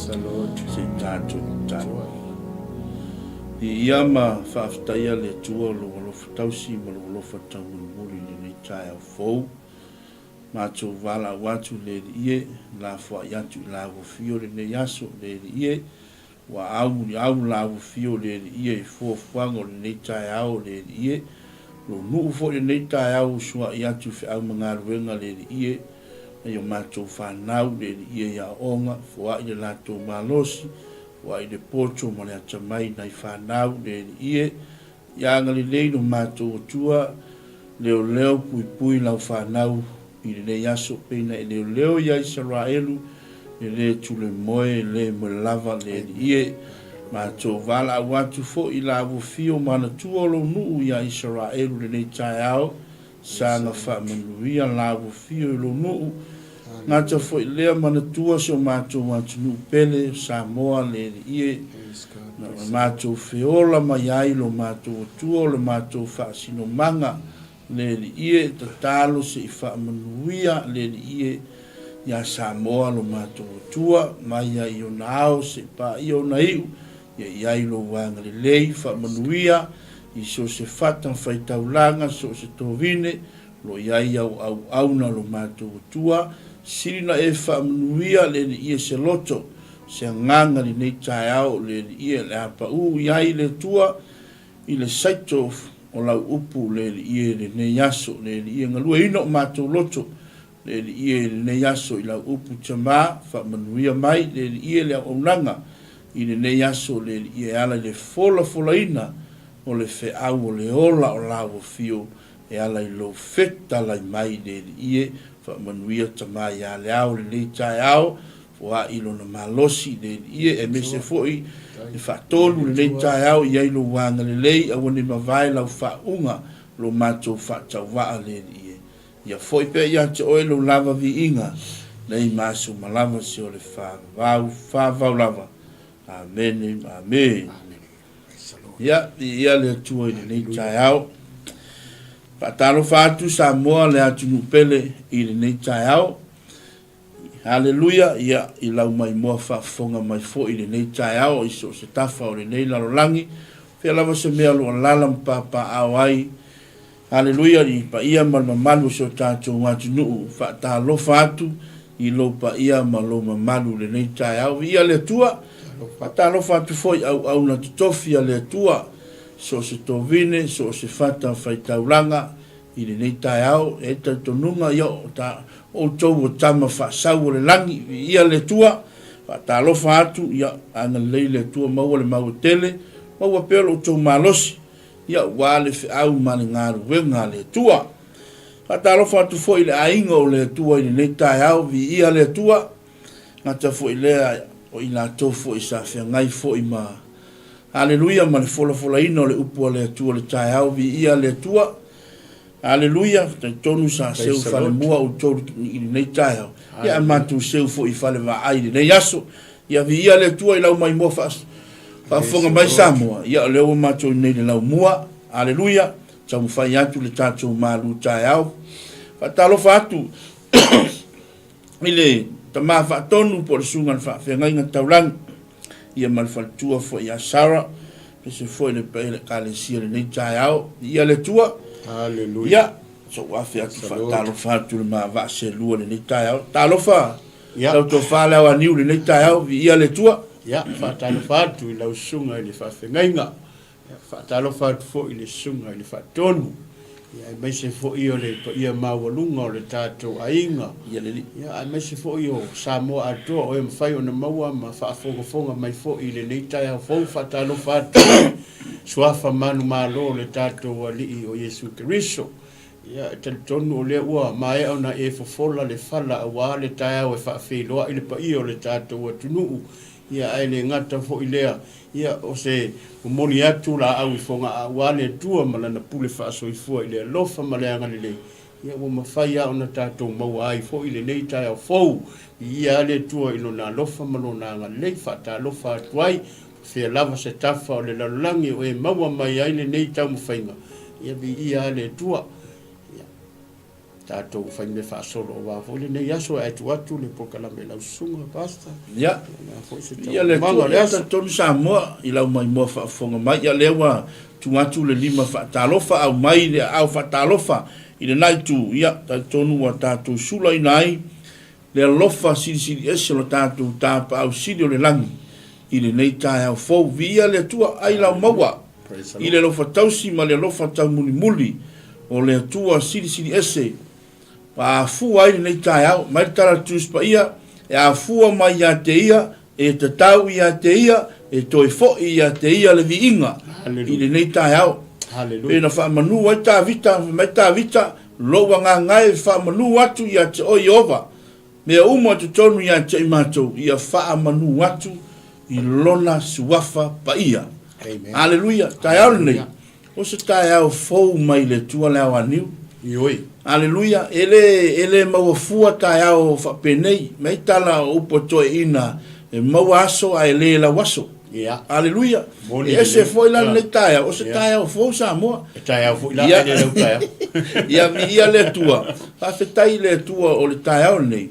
Se i tatou tatalo. Viia ma faafetaia le Atua o lou alofa tausi ma lou alofa taumolimoli i lenei taeao fou. Matou valaau atu le Alii e, lafoai atu i la ua fio lenei aso, le Alii e, Ua au muliau la ua fio le Alii e i fuafuaga o lenei taeao le Alii e, Lou nuu foi lenei taeao ua sua'i atu i feau ma galuega le Alii e, Nai o matou fanau le Alii e i aoaoga, foa'i le latou malosi, foa'i le poto ma le atamai nai fanau le Alii e, Ia agalelei lo matou Atua, leoleo puipui lau fanau i lenei aso, pei na e leoleo ia Isaraelu, e le tule moe, e le moe lava le Alii e. Matou valaau atu foi i la ua fio manatua o lou nuu ia Isaraelu lenei taeao, Saga faamanuia la ua fio i lou nuu, gata foi lea manatua si o matou atunuu pele o Samoa le Alii e, na o matou feola mai ai lo matou Atua o le matou faasinomaga le Alii e, tatalo se i faamanuia le Alii e ia Samoa lo matou Atua, mai ai i ona ao se i paia ona iu, Ia i ai lou agalelei, faamanuia i so o se fata faitaulaga, so o se tovine, o lo o i ai au auauna lo matou Atua, sili na e faamanuia le Alii e se loto, se agaga lenei taeao le Alii e le a paū i ai le Atua i le saito o lau upu le Alii e lenei aso, le Alii e galueina o matou loto Le Alii e i lenei aso i lau upu Tama, faamanuia mai le Alii e le auaunaga i lenei aso le Alii e ala i le folafolaina o le feau o le ola o lau afio e ala i lou fetalai mai le Alii e faamanuia Tama ia le ao lenei taeao foai lona malosi le Alii e aemaise foi le faatolu lenei taeao i ai lou agalelei aua ne mavae lau faauuga lo matou faatauvaa le Alii e. Ia foi pea ia te oe lou lava viiga, nei ma aso ma lava se o le favau, favau lava. Amene ma amene. Ia, viia le Atua i lenei taeao. Faatalofa atu Samoa le atunuu pele i lenei taeao. Haleluia, ia, i lau maimoa faafofoga mai foi i lenei taeao i so o se tafa o lenei lalolagi, fea lava se mea o lo o alaala ma papaaao ai, Haleluia, i paia ma le mamalu o si o tatou atunuu, faatalofa atu i lou paia ma lou mamalu i lenei taeao. Viia le Atua, faatalofa atu foi i auauna totofi a le Atua, so o se tovine, so o se fata faitaulaga, I lenei taeao, e ai talitonuga, ia, o ta, outou o tama faasau o le lagi, viia le Atua, faatalofa atu, ia, agalelei le Atua, maua le mau e tele, maua pea lo outou malosi, ia, aua le feau ma le galuega a le Atua. Faatalofa atu foi i le aiga o le Atua i lenei taeao, viia le Atua, gata foi lea o i latou foi sa feagai foi ma Aleluia ma le folafolaina o le upu a le Atua i le taeao, viia le Atua. Aleluia, talitonu sa seu falemua outou i lenei taeao. Ia a matou seu foi i falevaai i lenei aso. Ia viia le Atua i lau maimoa faafofoga mai Samoa. Ia o lea ua matou i nei le laumua. Aleluia, taumafai atu le tatou malu taeao. Faatalofa atu i le Tama Faatonu po o le Susuga i le Faafeagaiga Taulagi, ia ma le faletua foi ia Sarah, aemaise foi le paia o le Ekalesia i lenei taeao. Viia le Atua. Haleluia. Ia, se ou afe atu faatalofa atu i le ma vaa selua i lenei taeao. Talofa, lau tofa le aoaniu i lenei taeao. Viia le Atua. Ia, faatalofa atu i lau Susuga i le Faafeagaiga. Ia, faatalofa atu foi i le Susuga i le Faatonu, ia, aemaise foi o le paia maualuga o le tatou aiga, Ia le Alii. ia, aemaise foi o Samoa atoa o e mafai ona maua ma faafogafoga mai foi i lenei taeao fou. Faatalofa atu i le Suafa manumalo o le tatou Alii o Iesu Keriso. Ia, e talitonu o lea ua maea ona e fofola le fala aua le taeao e faafeiloai le paia o le tatou atunuu, ia, ae le gata foi lea, Ia, o se momoli atu laau i Fogaa aua le Atua ma Lana pule faasoifua i le alofa ma le agalelei, ia ua mafai lava ona tatou maua ai foi lenei taeao fou. Viia lava le Atua i Lona alofa ma Lona agalelei. Faatalofa atu ai, o fea lava se tafa o le lalolagi o e maua mai ai lenei taumafaiga, ia viia lava le Atua. Ia. Tatou fai mea faasolo aua foi lenei aso ae tuu atu le polokalame i lau susuga Pastor. Ia, ia le Atua, ia talitonu Samoa i lau maimoa faafofoga mai. Ia lea ua tuu atu le lima faatalofa, aumai le aao faatalofa i lena itu. Ia talitonu ua tatou sulaina ai le alofa silisili ese o le tatou Tapaau Sili o le lagi i lenei taeao fou. Viia le Atua, ai lau maua i le alofa tausi ma le alofa taumulimuli o le Atua Silisili Ese ua afua ai lenei taeao. Mai le tala a le Tusi Paia, E afua mai ia te Ia, e tatau ia te Ia, e toe foi ia te Ia le viiga i lenei taeao. Pei ona faamanu ai Tavita, fai mai Tavita, Lou agaga e faamanu atu ia te oe Ieova, mea uma i totonu ia te i matou, ia faamanu atu i Lona Suafa Paia. Aleluia! Taeao lenei, o se taeao fou mai le Atua le ao aniu. Ioe. Aleluia! E le, e le maua fua taeao faapenei. Mai tala o upu a toeaiina, e maua aso ae le lau aso. Ia. Aleluia. Moni E ese lelei. foi la Ah. lenei taeao, o se Ia. taeao fou Samoa. E taeao foi la Ia. ae le lau taeao. Ia viia le Atua. Faafetai i le Atua o le taeao lenei.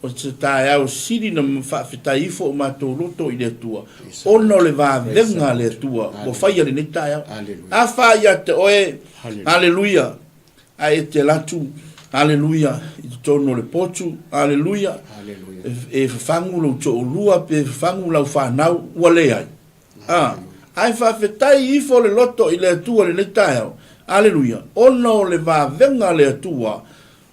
O se taeao sili na faafetai ifo o matou loto i le Atua, ona o le vavega a le Atua ua faia lenei taeao. Aleluia. A fa ia te oe, Haleluia. aleluia, Ae e te alu atu, aleluia, i totonu o le potu, aleluia, e fafagu lou toalua pe fafagu lau fanau, ua leai. A, ae faafetai ifo le loto i le Atua i lenei taeao, aleluia, ona o le vavega a le Atua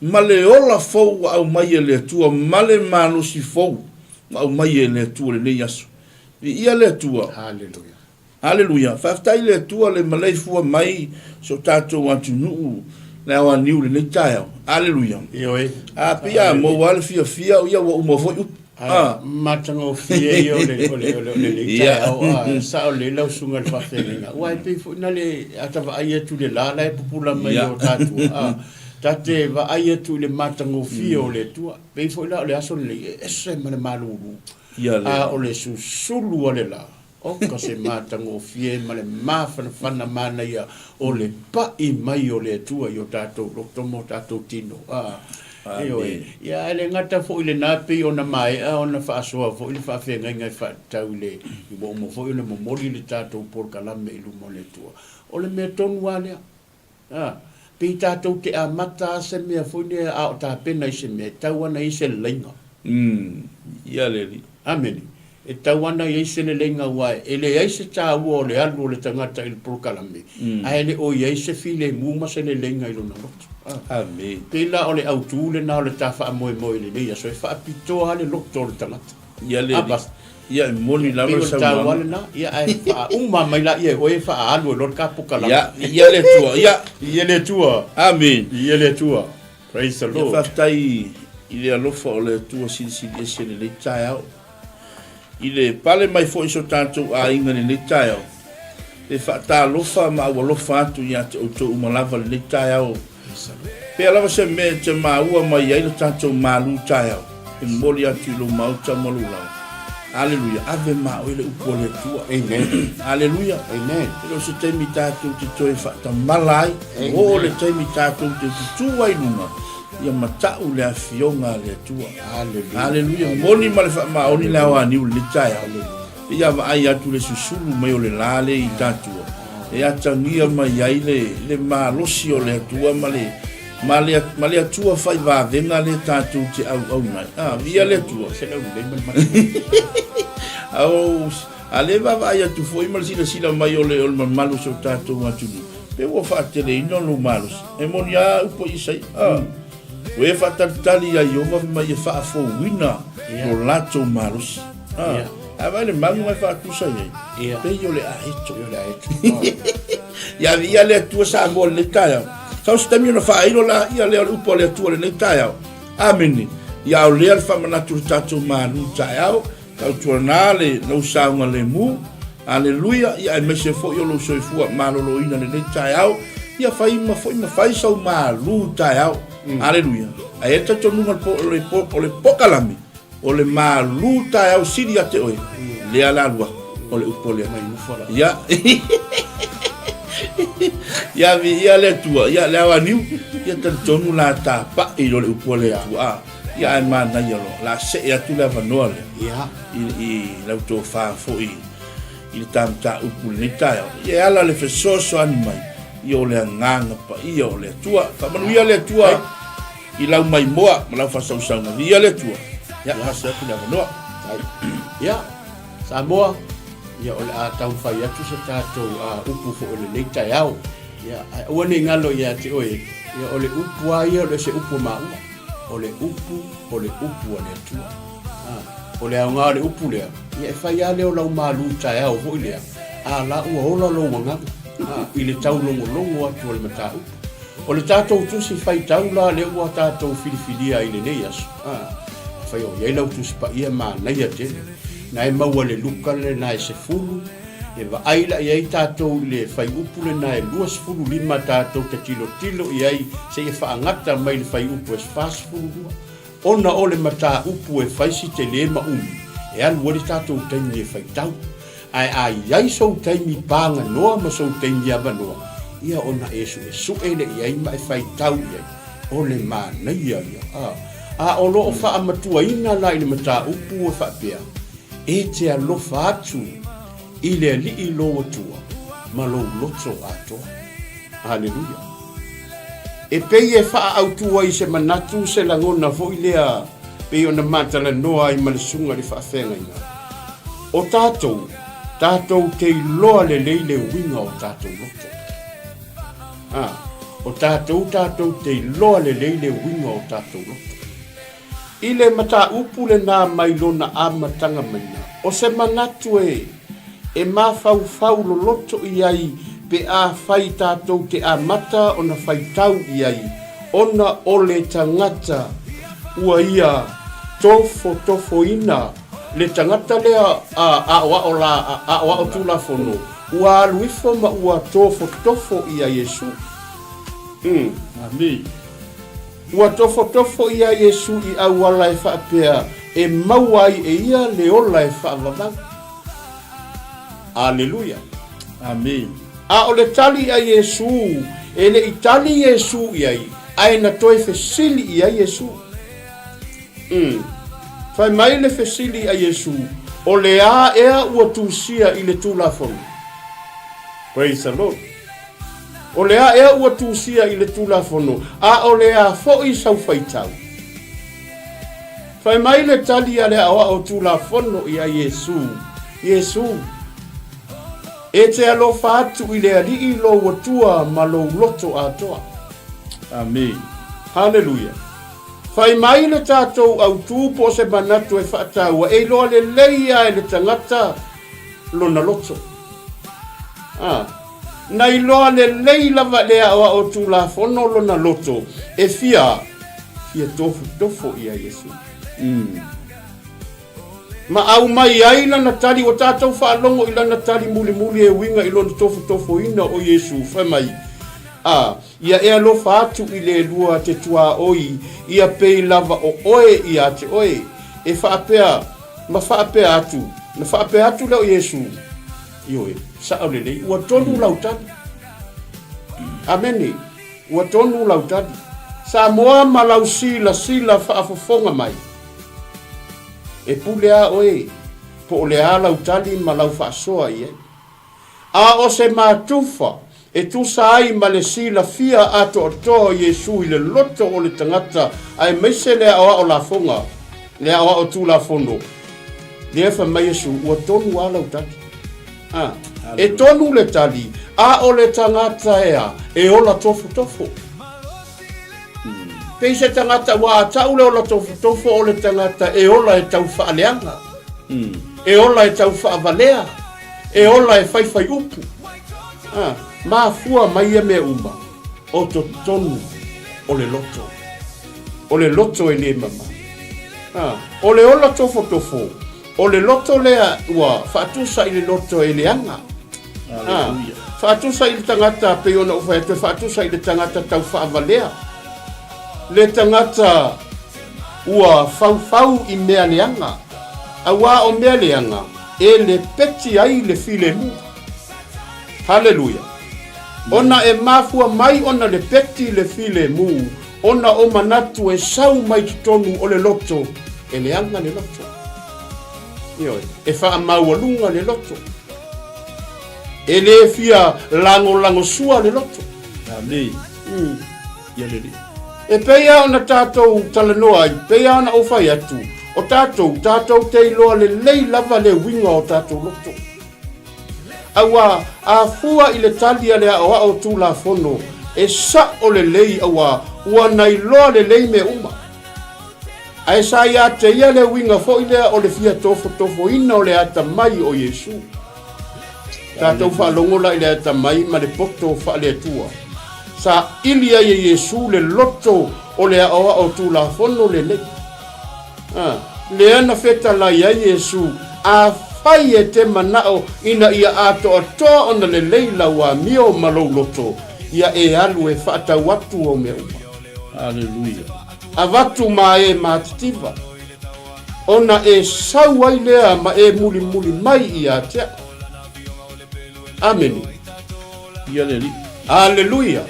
ma le ola fou ua aumai e le Atua ma le malosi fou ua aumai e le Atua i lenei aso. Viia le Atua. Aleluia. Aleluia! Faafetai i le Atua le maleifua mai so tatou atunuu le ao aniu i lenei taeao. Aleluia! Ioe. A pei a maua lava le fiafia, ia ua uma foi upu. A matagofie ia o le o le o le o lenei taeao. A sao lelei lau susuga i le faafeagaiga. Aua e pei foi na le a ta vaai atu i le la la e pupula mai o tatou. A ta te vaai atu i le matagofie o le Atua. Pei foi la o le aso lenei e ese ma le malulu. A o le susulu a le la. Oka se matagofie ma le mafanafana manaia o le pa'i mai o le Atua i o tatou loto ma o tatou tino. A, ioe. Ia, ae le gata foi i lena, pei ona maea ona faasoa foi le faafeagaiga e faatatau i le, ua uma foi ona momoli le tatou polokalame i luma o le Atua. O le mea tonu lava lea. A, pei tatou te amata a se mea foi lea a o tapena i se mea, e tau ana i ai se leleiga. Umm, ia le Alii. Amene. E tau ana i ai se leleiga aua e leai se taua o le alu o le tagata i le polokalame, ae le o i ai se filemu ma se leleiga i lona loto. A. Amene. Pei la o le autu lena o le ta faamoemoe i lenei aso, e faapitoa lava le loto o le tagata. Ia le Alii. Ia e moni lava le saunoaga. Pei o le taua lena, ia ae faauma mai laia e oe e faaalu ai loa le kapokalama. Ia, ia le Atua, ia. Ia le Atua. Amene. Ia le Atua. Praise the Lord. Ia faafetai i le alofa o le Atua silisili ese i lenei taeao. I le pale mai foi i so tatou aiga i lenei taeao, e faatalofa ma aualofa atu ia te outou uma lava i lenei taeao. Pea lava se mea e te maua mai ai le tatou malu taeao, e momoli atu i lou maota ma lou laoa. Aleluia, ave ma oe le upu a le Atua. Amen. Aleluia. Amen. E le o se taimi tatou te toe faatamala ai, ua oo le taimi tatou te tutū ai i luga, ia mata'u le afioga a le Atua. Aleluia. Aleluia. Moni ma le faamaoni le ao aniu i lenei taeao. Pei a vaai atu le susulu mai o le la lea i tatua, e atagia mai ai le, le malosi o le Atua ma le, ma le, ma le Atua fai vavega lea tatou te auauna ai. Ah, viia le Atua. Se lau lelei ma le matamata. Au, a le vaavaai atu foi ma le silasila mai o le, o le mamalu o si o tatou atunuu, pe ua faateleina lou malosi. E moni a upu a Isaia. Ah. Ua e faatalitali ia Ieova fai mai e faafouina lo latou malosi. Ah, a vai le magu mai faatusa i ai. Pei o le aeto. O le aeto. Ia viia le Atua Samoa i lenei taeao. Sau se taimi ona faailo la ia lea o le upu a le Atua i lenei taeao. Amene. Ia aolea le faamanatu i le tatou malu taeao. Tautuana le lou saogalemu. Aleluia, ia aemaise foi o lou soifua maloloina lenei taeao. Ia fai ma foi ma fai sau malu taeao. Aleluia. Ae i ai le talitonuga o le po, o le pokalame, o le malu taeao sili ia te oe, lea la lua, o le upu o le Atua. Ia. Ia viia le Atua, ia le ao aniu. Ia talitonu la tapa'i loa le upu a le Atua, a, ia ae manaia loa, o le a see atu le avanoa lea i lau tofa foi i le ta mataupu i lenei taeao, ia e ala le fesoasoani mai, ia o le Agaga Paia o le Atua. Faamanuia le Atua i lau maimoa ma lau faasausauga. Viia le Atua. Ia, pasia atu le avanoa. Ia, Samoa, ia o le a taumafai atu se tatou upu foi o lenei taeao. Ia, ae aua ne i galo ia te oe, ia o le upu lava ia o le se upu a maua. O le upu, o le upu a le Atua. A, o le aoga o le upu lea, ia e fai lava lea o lau malu taeao foi lea, a la ua ola lou agaga, a, i le taulogologo atu o le mataupu. O le tatou tusi faitau la lea ua tatou filifilia i lenei aso, a, afai o i ai lau tusi paia manaia tele, na e maua i le Luka lena e 10, E vaai la i ai tatou i le fuaiupu lena e 25 tatou te tilotilo i ai seia faagata mai le fuaiupu e 42. Ona o le mataupu e fai si tele ma umi, e alu ai le tatou taimi e faitau. Ae a i ai sou taimi paganoa ma sou taimi avanoa, ia ona e suesue lea i ai ma e faitau i ai. O le manaia ia. A, a o lo o faamatuaina la i le mataupu e faapea, E te alofa atu i le Alii lou Atua ma lou loto atoa. Aleluia. E pei e faaautu ai se manatu, se lagona foi lea pei ona matalanoa ai ma le susuga i le faafeagaiga. O tatou, tatou te iloa lelei le uiga o tatou loto. A, o tatou, tatou te iloa lelei le uiga o tatou loto. I le mataupu lena mai lona amataga maina, o se manatu e e mafaufau loloto i ai pe afai tatou te amata ona faitau i ai, ona o le tagata ua ia tofotofoina le tagata lea a aoao la aoao Tulafono ua alu ifo ma ua tofotofo ia Iesu. Amene. Ua tofotofo ia Iesu i auala e faapea e maua ai e ia le ola e faavavau. Aleluia! Amene. A o le tali a Iesu, e le i tali Iesu i ai, ae na toe fesili i ai Iesu. Mm. Fai mai le fesili a Iesu, O le a ea ua tusia i le Tulafono? Praise the Lord. O le a ea ua tusia i le Tulafono, a o le a foi sau faitau? Fai mai le tali a le aoao Tulafono ia Iesu, Iesu, e te alofa atu i le Alii lou Atua ma lou loto atoa. Amene. Haleluia. Fai mai le tatou autu po o se manatu e faataua e iloa lelei a e le tagata lona loto. A. Na iloa lelei lava e le aoao Tulafono lona loto e fia, fia tofotofo ia Iesu. Ma aumai ai lana tali, ua tatou faalogo i lana tali mulimuli e uiga i lona tofotofoina o Iesu, fai mai, A, ia e alofa atu i le lua te tuaoi, ia pei lava o oe ia te oe. E faapea, ma faapea atu, na faapea atu lea o Iesu, Ioe, sao lelei, ua tonu lau tali. Amene, ua tonu lau tali. Samoa ma lau silasila faafofoga mai. E pule a oe, po o le a lau tali ma lau faasoa i ai. A o se matufa e tusa ai ma le silafia atoatoa o Iesu i le loto o le tagata aemaise le aoao lafoga, le aoao Tulafono, lea fai mai Iesu, ua tonu a lau tali. A, e tonu le tali, a o le tagata ea e ola tofotofo. Pei se tagata ua atau le ola tofotofo o le tagata e ola e tau faaleaga, e ola e tau faavalea, E ola e faifai upu. A, mafua mai ia mea uma, o totonu o le loto. O le loto e le mama. A, o le ola tofotofo, o le loto lea ua faatusa i le loto e leaga. A, faatusa i le tagata, pei ona ou fai atu, e faatusa i le tagata tau faavalea. Le tagata ua faufau i mea leaga, auā o mea leaga, e lepeti ai le filemu. Haleluia! Ona e mafua mai ona lepeti le filemu, ona o manatu e sau mai totonu o le loto, e leaga le loto. Ioe, e faamaualuga le loto. E le fia lagolagosua le loto. Amene. Ia le Alii. E pei lava ona tatou talanoa ai, pei lava ona ou fai atu, o tatou, tatou te iloa lelei lava le uiga o tatou loto. Aua a fua i le tali a le aoao Tulafono, e sa'o lelei aua ua na iloa lelei mea uma. Ae sa ia te ia le uiga foi lea o le fia tofotofoina o le atamai o Iesu. Tatou faalogo la i le atamai ma le poto faale-Atua. Saili ai e Iesu le loto o le aoao Tulafono lenei. A, lea na fetalai ai Iesu, Afai e te manao ina ia atoatoa ona lelei lau amio ma lou loto, ia e alu e faatau atu ou mea uma. Aleluia. Avatu ma e matitiva, ona e sau ai lea ma e mulimuli mai ia te au. Amene. Ia le Alii. Aleluia.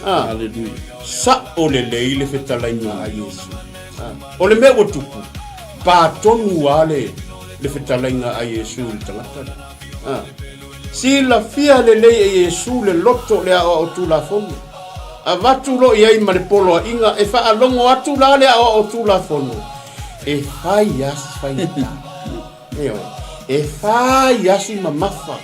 A. Aleluia. Sa'o lelei le fetalaiga a Iesu. O le mea ua tupu, pa tonu lava le, le fetalaiga a Iesu i le tagata lea. A. Silafia lelei e Iesu le loto o le aoao Tulafono. Avatu loa i ai ma le poloaiga e faalogo atu la le aoao Tulafono, e fai lava si faigata. Ioe. E fai lava si mamafa.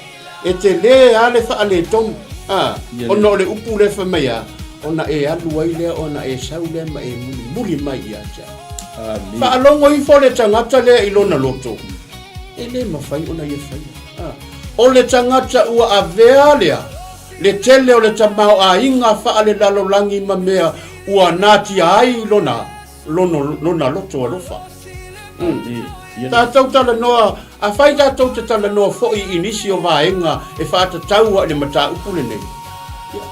E tele lava le faaletonu, a, ona o le upu lea fai mai a, ona e alu ai lea, ona e sau lea ma e mulimuli mai ia te au. Faalogo ifo le tagata lea i lona loto, e le mafai ona ia faia. A, o le tagata ua avea lea, le tele o le tamaoaiga faalelalolagi ma mea ua natia ai lona, lono, lona loto alofa. Tatou talanoa, afai tatou te talanoa foi i nisi o vaega e faatatau i le mataupu lenei, ia,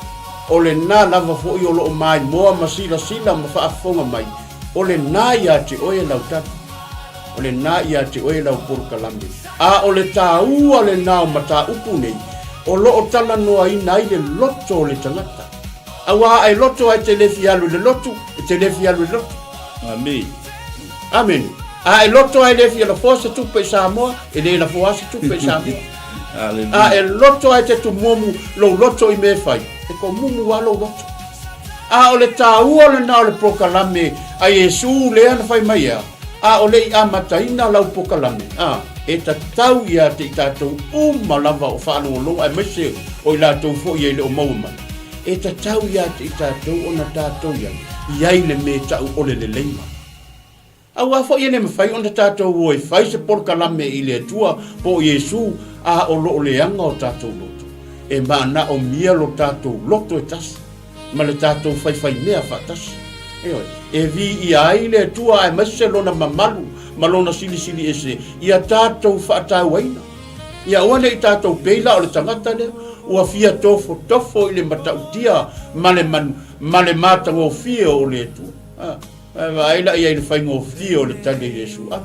o lena lava foi o lo o maimoa ma silasila ma faafofoga mai, o lena ia te oe lau tali, o lena ia te oe lau polokalame. A o le taua lena o mataupu nei, o lo o talanoaina ai le loto o le tagata. Aua a e loto ae te le fia alu i le lotu, e te le fia alu i le lotu. Amene. Amene. A e loto ae le fia lafoa se tupe i Samoa, e le lafoa se tupe i Samoa. A e loto ae te tumumu lou loto i mea e fai, e komumu lava lou loto. A o le taua lena o le polokalame a Iesu lea na fai mai ea, a o le i amataina lau polokalame, a, e tatau ia te i tatou uma lava o faalogologo aemaise o i latou foi e le o maua mai. E tatau ia te i tatou ona tatou i ai, i ai le me ta'u o le leleiga. Auā foi e le mafai ona tatou o e fai se polokalame i le Atua po o Iesu a o lo o leaga o tatou loto. E manaomia lo tatou loto e tasi ma le tatou faifaimea faatasi. Ioe, e viia ai le Atua aemaise Lona mamalu ma Lona silisili ese ia tatou faatauaina. Ia aua ne i tatou pei la o le tagata lea ua fia tofotofo i le matautia ma le, ma le matagofie o le Atua. A, e vaai la i ai i le faigofie o le tali a Iesu. Alu,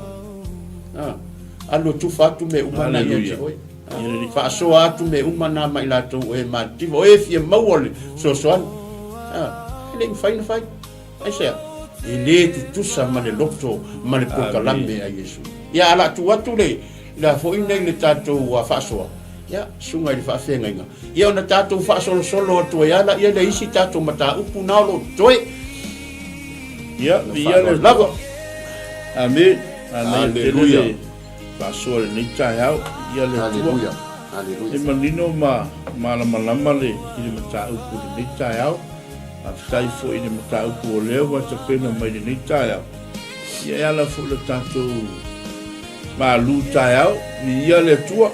a, alu e tufa atu mea uma na ia te oe. A, faasoa atu mea uma na ma i latou o e matitiva, o e fia maua le fesoasoani. A, e le i mafai ona fai. Aisea? E le tutusa ma le loto ma le polokalame a Iesu. Ia, a la tu atu le, la foi nei le tatou faasoa, ia, susuga i le faafeagaiga, ia ona tatou faasolosolo atu ai lava laia le isi tatou mataupu na o lo o totoe. Ia, viia le lava. Amene. Aleluia. Faasoa i lenei taeao. Viia le Atua. Aleluia. E manino ma malamalama le i le mataupu i lenei taeao. Faafetai foi i le mataupu o lea ua tapena mai i lenei taeao. Ia e ala foi i le tatou malu taeao. Viia le Atua.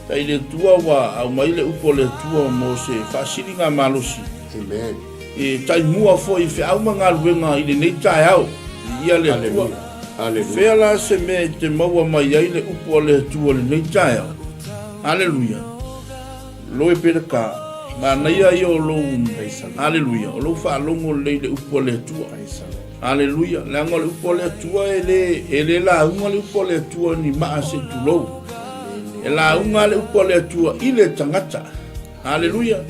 Tai le Atua ua aumai le upu a le Atua mo se faasiliga malosi. Amen. E taimua foi i feau ma galuega i lenei taeao. Viia le Atua. Aleluia. Fea la se mea e te maua mai ai le upu a le Atua i lenei taeao. Aleluia. Loe Peleka, manaia ia o lou, aleluia, o lou faalogo lelei i le upu a le Atua. Aleluia, leaga o le upu a le Atua e le, e le lauga le upu a le Atua ni maa se tulou. E lauga le upu a le Atua i le tagata. Aleluia.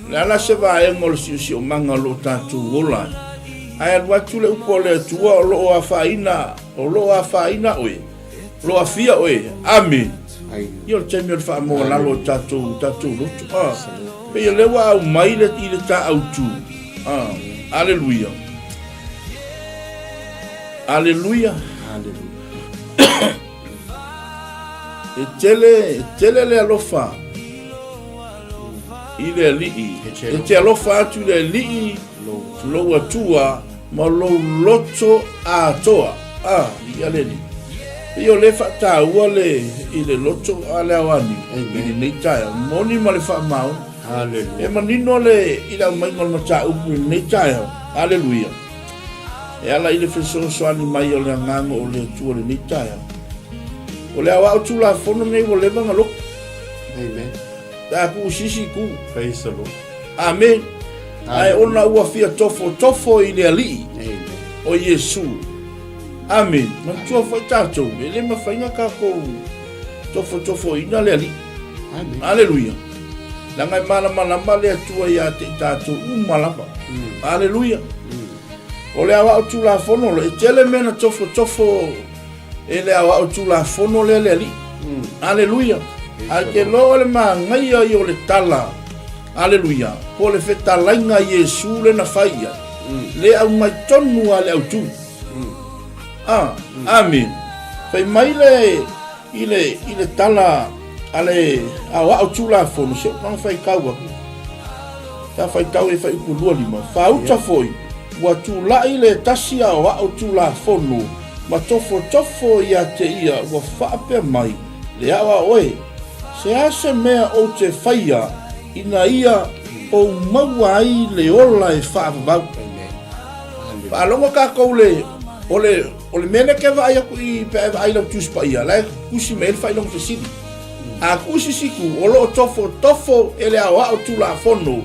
O le a la se vaega o le siosiomaga o lo o tatou ola ai? Ae alu atu le upu a le Atua o lo o afaina, o lo o afaina oe, o lo o afia oe. Amene. Ia o le taimi o le faamoalalo o tatou, tatou loto. Ah, pei o lea ua aumai le, i le ta autu. Ah, aleluia. Aleluia. Aleluia. E tele, e tele le alofa i le Alii. E te alofa atu i le Alii lou Atua ma lou loto atoa. Ah, ia le Alii. Pei o le faataua le i le loto a le aoani i lenei taeao. Moni ma le faamaoni. E manino le i le aumaiga o le mataupu i lenei taeao. Aleluia. E ala i le fesoasoani mai o le Agaga o le Atua i lenei taeao. O le aoao Tulafono nei ua leva ona lotu. Amen. Pe a tuu sisi tu. Praise the Lord. Amen. Ae ona ua fia tofotofo i le Alii. Amen. O Iesu. Amen. Manatua foi tatou, e le mafai ona tatou tofotofoina le Alii. Amen. Aleluia. Leaga e malamalama le Atua ia te i tatou uma lava. Mm. Aleluia. Mm. O le aoao Tulafono lo, e tele mea na tofotofo e le aoao Tulafono lea le Alii. Mm. Aleluia. Ae te loa o le magaia i o le tala. Aleluia. Po le fetalaiga Iesu le na fai ia. Mm. Le au mai tonu a le autu. Mm. Ah, mm. Amen. Fai mai le i le, i le tala a le aoao Tulafono, se o faitau aku. Sa faitau e fai upu 25. Faauta foi, ua tula'i le tasi aoao Tulafono ma tofotofo ia te ia ua faapea mai, le aoao e, se a se mea ou te faia ina ia ou maua ai le ola e faavavau. Faalogo tatou le, o le, O le mea lea e te vaai atu i pe a e vaai lau Tusi Paia, la e tusi mai ai le faailoga fesili. A tusi si tu, o lo o tofotofo e le aoao Tulafono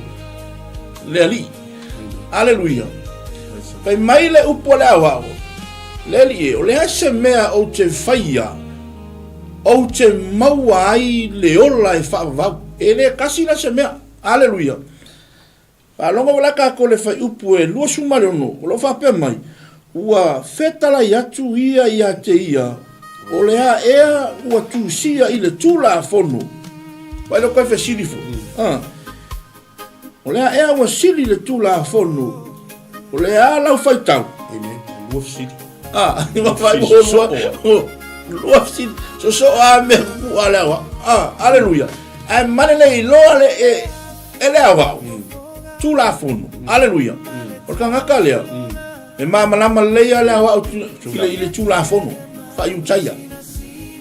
le Alii. Aleluia. Fai mai le upu a le aoao, le Alii e, o le a se mea ou te faia ou te maua ai le ola e faavavau? E le tasi la se mea. Aleluia. Faalogo ua laka atu le fuaiupu e 26, o lo o faapea mai, Ua fetalai atu ia ia te ia, o le a ea ua tusia i le Tulafono. Vaai lea koe fesili foi. Ah. O le a ea ua sili le Tulafono, o le a lau faitau. Amen. Lua fesili. Ah, ua fai lua, lua fesili. Sosoo a mea kuku a le awa. Ah, aleluia. Ae male le iloa le e, E le aoao, Tulafono, aleluia. O le tagata lea, e malamalama lelei lava le aoao i le Tulafono faa-Iutaia.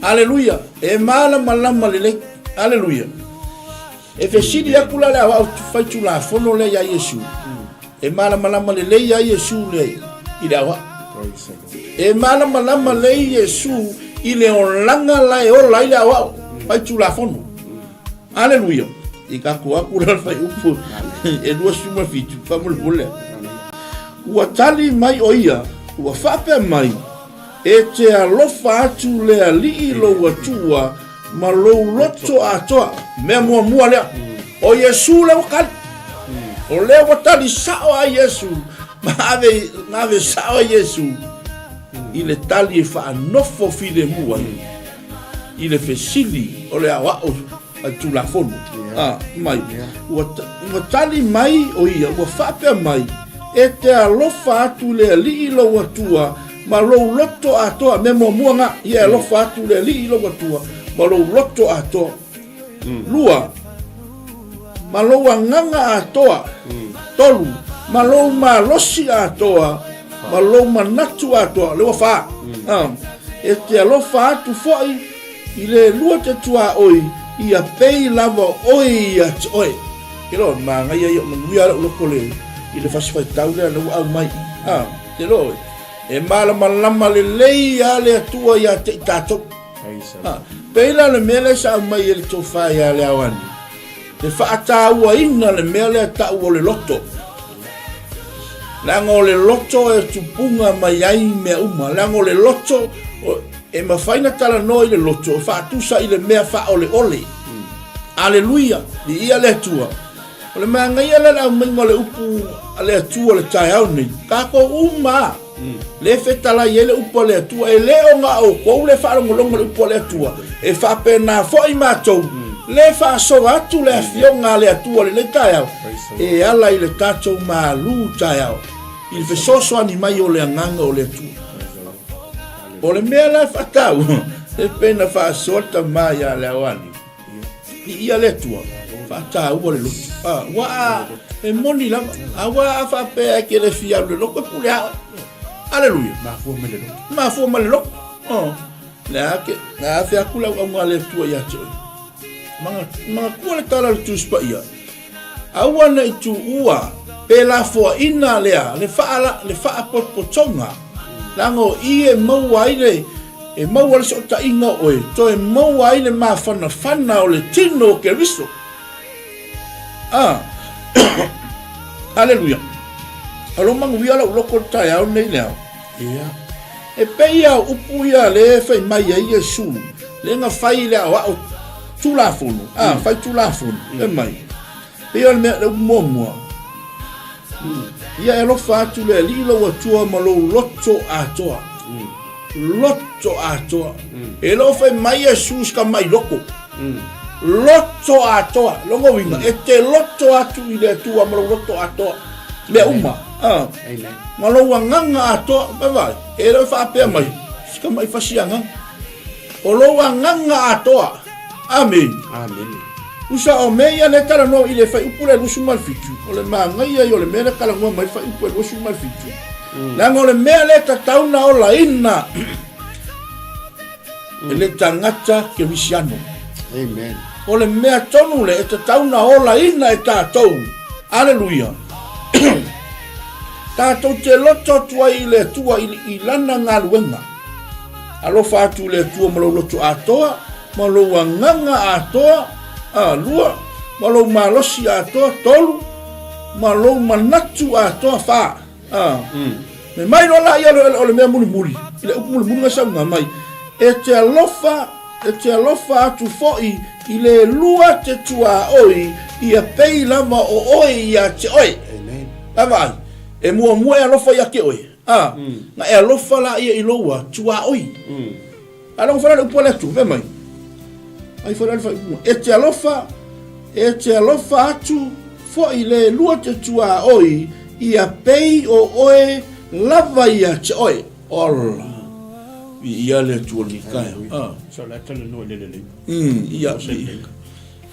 Aleluia, e malamalama lelei. Aleluia. E fesili atu la le aoao fai Tulafono lea ia Iesu. E malamalama lelei lava Iesu le, i le aoao. E malamalama lelei Iesu i le olaga la e ola ai le aoao fai Tulafono. Aleluia! I tatou atu la le fuaiupu e 27, faamolemole. Ua tali mai o ia, ua faapea mai, E te alofa atu le Alii lou Atua ma lou loto atoa. Mea muamua lea, o Iesu lea ua tali. O lea ua tali sao a Iesu, ma ave, ma ave sao a Iesu i le tali e faanofo filemu ai. i le fesili o le aoao a le Tulafono. A, mai, ua, ua tali mai o ia, ua faapea mai, E te alofa atu i le Alii lou Atua ma lou loto atoa. Mea muamua nga, ia e alofa atu i le Alii lou Atua ma lou loto atoa. Lua, ma lou agaga atoa. Tolu, ma lou malosi atoa, ma lou manatu atoa. Lea ua fa. Ah, e te alofa atu foi i le lua te tuaoi, ia pei lava oe ia te oe. Ke loa, manaia ia o manuia lou loto le, i le fasi faitau lea na ua aumai. Ah, te loa oe, e malamalama lelei a le Atua ia te i tatou. Pei la le mea lea sa aumai e le tofa ia Leaoani, le faatauaina le mea lea tau o le loto. Leaga o le loto e tupuga mai ai mea uma. Leaga o le loto, e mafai na talanoa i le loto, e faatusa i le mea faaoleole. Aleluia, viia le Atua. O le manaia la le aumaiga o le upu a le Atua i le taeao nei, tatou uma lava, lea e fetalai ai le upu a le Atua, e le o na o outou le faalogologo i le upu a le Atua, e faapena foi matou, le faasoa atu le afioga a le Atua i lenei taeao, e ala i le tatou malu taeao, i le fesoasoani mai o le Agaga o le Atua. O le mea la e faataua, e pei ona faasoa le tama ia Leaoani, Viia le Atua, faataua le loto. Ah, ua a, e moni lava. Aua a faapea e te le fia alu i le loto, e pule a oe. Aleluia. Mafua mai le loto. Mafua mai le loto. Oh. Le a ke, le a fe atu le auauga a le Atua ia te oe. Manatua le tala a le Tusi Paia. Aua ne i tuua pe lafoaina lea le faa, le faapotopotoga, leaga o i e maua ai le, e maua le sootaiga o oe, toe maua ai le mafanafana o le tino o Keriso. Ah, Aleluia. O lou manuia lau loko le taeao nei le ao. Ia. E pei a upu ia le fai mai ai Iesu, le na fai le aoao Tulafono, a, mm. fai Tulafono, mm. e mai. Pei o le mea, le upu muamua, mm. Ia e alofa atu le Alii lou Atua ma lou loto atoa. Mm. Loto atoa. Mm. E le o fai mai Iesu si ka mai loko. Mm. Loto atoa. Longa uiga, mm. e te loto atu i le Atua ma lou loto atoa. Mea uma. Ah. Ma lou agaga atoa. Vai vai. E le o faapea mai, si ka mai fasi agaga. O lou agaga atoa. Amene. Amene. Usa o mea ia le talanoa i le fuaiupu le 27, o le manaia ia o le mea le talanoa mai fuaiupu e 27. Mm. Leaga o le mea le tatau na olaina mm. e le tagata kerisiano. Amen. O le mea tonu le e tatau na olaina e tatou. Aleluia. Tatou te loto atu ai i le Atua i, i lana galuega. Alofa atu i le Atua ma lou loto atoa, ma lou agaga atoa, a, lua, ma lou malosi atoa, tolu, ma lou manatu atoa, fa. A, mm. Me mai loa la ia o le mea mulimuli, i le upu mulimuli na sauga mai, e te alofa, e te alofa atu foi i le lua te tuaoi, ia pei lava o oe ia te oe. Amen. Lava ai, e muamua e alofa ia te oe. A, mm. na e alofa la ia i loua tuaoi. Mm. A longo fai le upu a le Atua, fai mai. Ai fai le faaiuga. E te alofa, e te alofa atu foi le lua te tuaoi, ia pei o oe lava ia te oe. Ola. Viia le Atua ni kai. Ah. So la tala no le le. Mm, ia.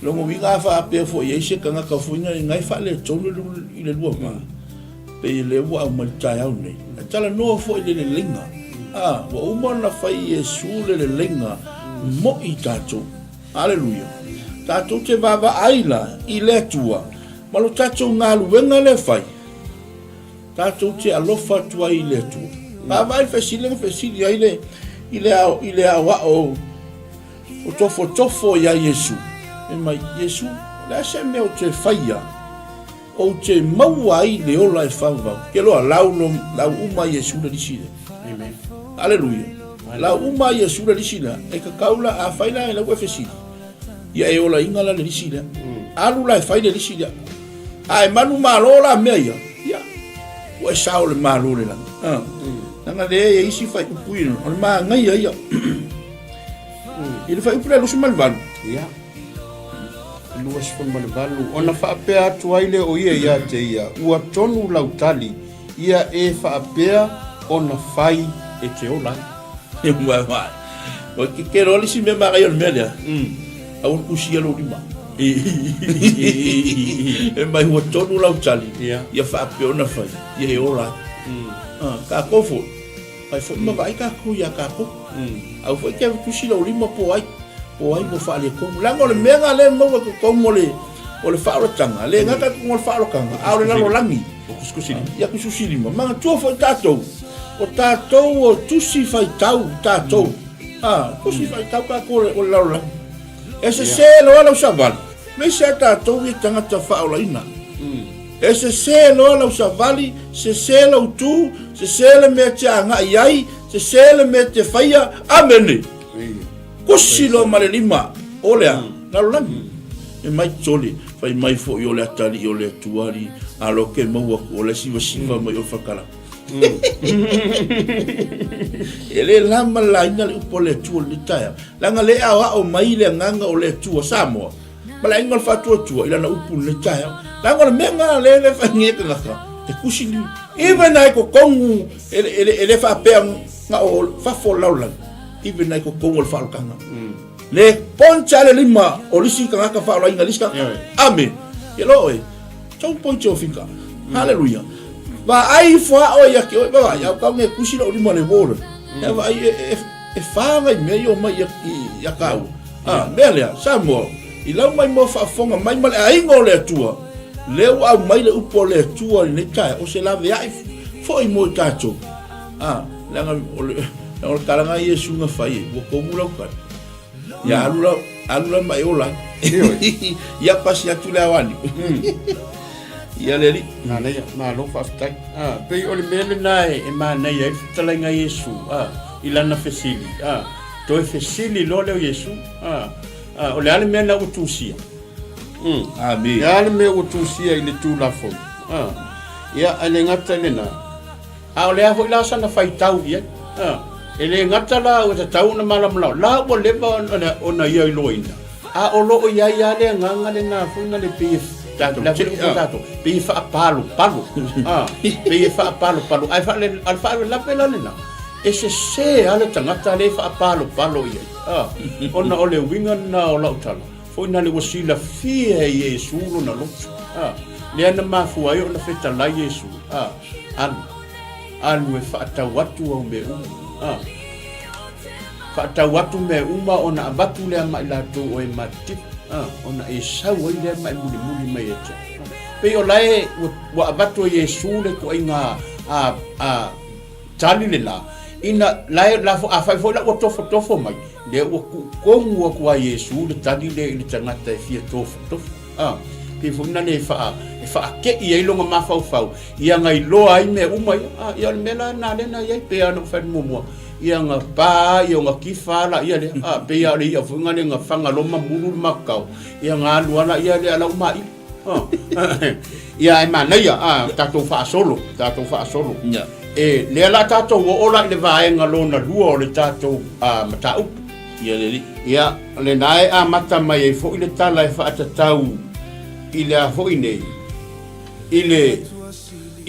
Lona uiga a faapea foi i ai se tagata foi na ngai faaletonu i le lua va, pei o lea ua aumai i le taeao nei, e talanoa foi i le leleiga. A, ua uma ona fai e Iesu le leleiga moi tatou. Aleluia. Tatou te vaavaai la i le Atua ma lo tatou galuega lea e fai, tatou te alofa atu ai i le Atua. Vaavaai le fesili na fesili ai le i le i le aoao O tofotofo iā Iesu, fai mai, Iesu, o le a se mea ou te faia ou te maua ai le ola e fauvau? Ke loa, lau, lo, lau uma Iesu le lisi lea. Amen. Aleluia. Lau uma Iesu le lisi lea. E kakau la, a fai la e lau e fesili. Ia e ola inga la le lisi lea. Mm. Alu la e fai le lisi lea. A e manu malo la mea ia. Ia, ua e sao le malo le lagi. Ah. Mm. Nanga le e isi fai upu ina. O le maangaia ia. I le fuaiupu lea 28. Ia. 28. Ona faapea atu ai lea o ia ia te ia, Ua tonu lau tali, ia e faapea ona fai e te ola ai. Ua Ua ke ke loa le isi mea manaia o le mea lea. Aua le kusia lou lima. E mai ua tonu lau tali, ia faapea ona fai, ia e ola ai. Ah, tatou foi, Fai foi ma vaai tatou iā tatou. Aua foi te tusi lou lima po ai, po ai ua faaletonu. Leaga o le mea lena lea e maua i totonu o le o le faaolataga, le gata i totonu o le faaolataga, a o le lalolagi. O tusitusi lima. Ia tusitusi lima. Manatua foi tatou, o tatou o tusi faitau tatou. A, tusi faitau tatou o le lalolagi. E sese loa lau savali, aemaise a tatou ia tagata faaolaina. E sese loa lau savali, sese lou tu, sese le mea e te agai ai, sese le mea e te faia. Amene! Kusi loa ma le lima o le a? Lalolagi. E mai sole, fai mai foi o le atalii o le Atua alii, a loa ke maua aku o la e sivasiva mai o le falekalaga. E le lama le laina le upu a le Atua i lenei taeao, leaga le aoao mai le agaga o le Atua Samoa ma le aiga o le faatuatua i lana upu i lenei taeao. Leaga o le mea lena lea e fai nei e tagata, e kusi liu. Even lava i totonu, e le faapea na o fafo o le lalolagi, even lava i totonu o le faaolataga. Le points le lima o le isi tagata faaolaina le isi tagata. Ame. Ia loa oe. Don't point your finger. Hallelujah. Vaai ifo a oe ia te oe, vaai, au kau nge kusi lou lima le water. Ia vaai e, e, e whāngai mea i o mai ia, ia kāua. Ah, mea lea, Samoa, i lau mai mua faafofoga mai ma le aiga o le Atua, lea ua aumai le upu a le Atua i lenei taeao, o se laveai foi mo i tatou. Ah, leaga o le, leaga o le tala na Iesu na fai ai, ua komu lau tali. Ia alu la, alu la ma e ola ai. Ia pasi atu le aoani. Ia le alii. Manaia, malo faafetai. Ah, pei o le mea lena e, e manaia ai le fetalaiga a Iesu, ah, i lana fesili, ah, toe fesili loa lea o Iesu, ah, ah, o le a le mea na ua tusia? Mm. Amen. Le a le mea ua tusia i le Tulafono? Ah, ia, ae le gata i lena, A o le a foi la sana faitau i ai? A, e le gata la ua tatau ona malamalama, la ua leva ona ia iloaina, a o lo o i ai lava le agaga lena foi na le pei e tatou, le a foi le upu a tatou, pei e faapalopalo, a, pei e faapalopalo, ae faale, a o le faalavelave la lena, e sese lava le tagata lea e faapalopalo i ai, a, ona o le uiga lena o lau tala, foi na le ua silafia e Iesu lona loto, a, lea na mafua ai ona fetalai Iesu, a. Alu, alu e faatau atu au mea uma. A. Faatau atu mea uma ona avatu lea ma i latou o e matitiva. A. Ona e sau ai lea ma e mulimuli mai ia te au. A. Pei o la e ua, ua avatu e Iesu le ituaiga a, a, tali le la, ina, la e, la, afai foi la ua tofotofo mai, lea ua tuutonu atu a Iesu le tali lea i le tagata e fia tofotofo. A. Pei foi na le e faa, e faake'i ai lona mafaufau, ia na iloa ai mea uma ia. A, ia o le mea la lena lea na i ai, pei lava ona ou fai atu muamua, ia na pa ia ona kifa lava laia lea. A, pei lava o le i'a foi lena na faga loa ma mulu le makao, ia na alu lava laia lea a la ua maili. A, ia ae manaia, a, tatou faasolo, tatou faasolo. Ia. E, lea la tatou oo la i le vaega lona lua o le tatou a, mataupu. Ia le alii. Ia, lena e amata mai ai foi le tala e faatatau i le a foi nei, i le,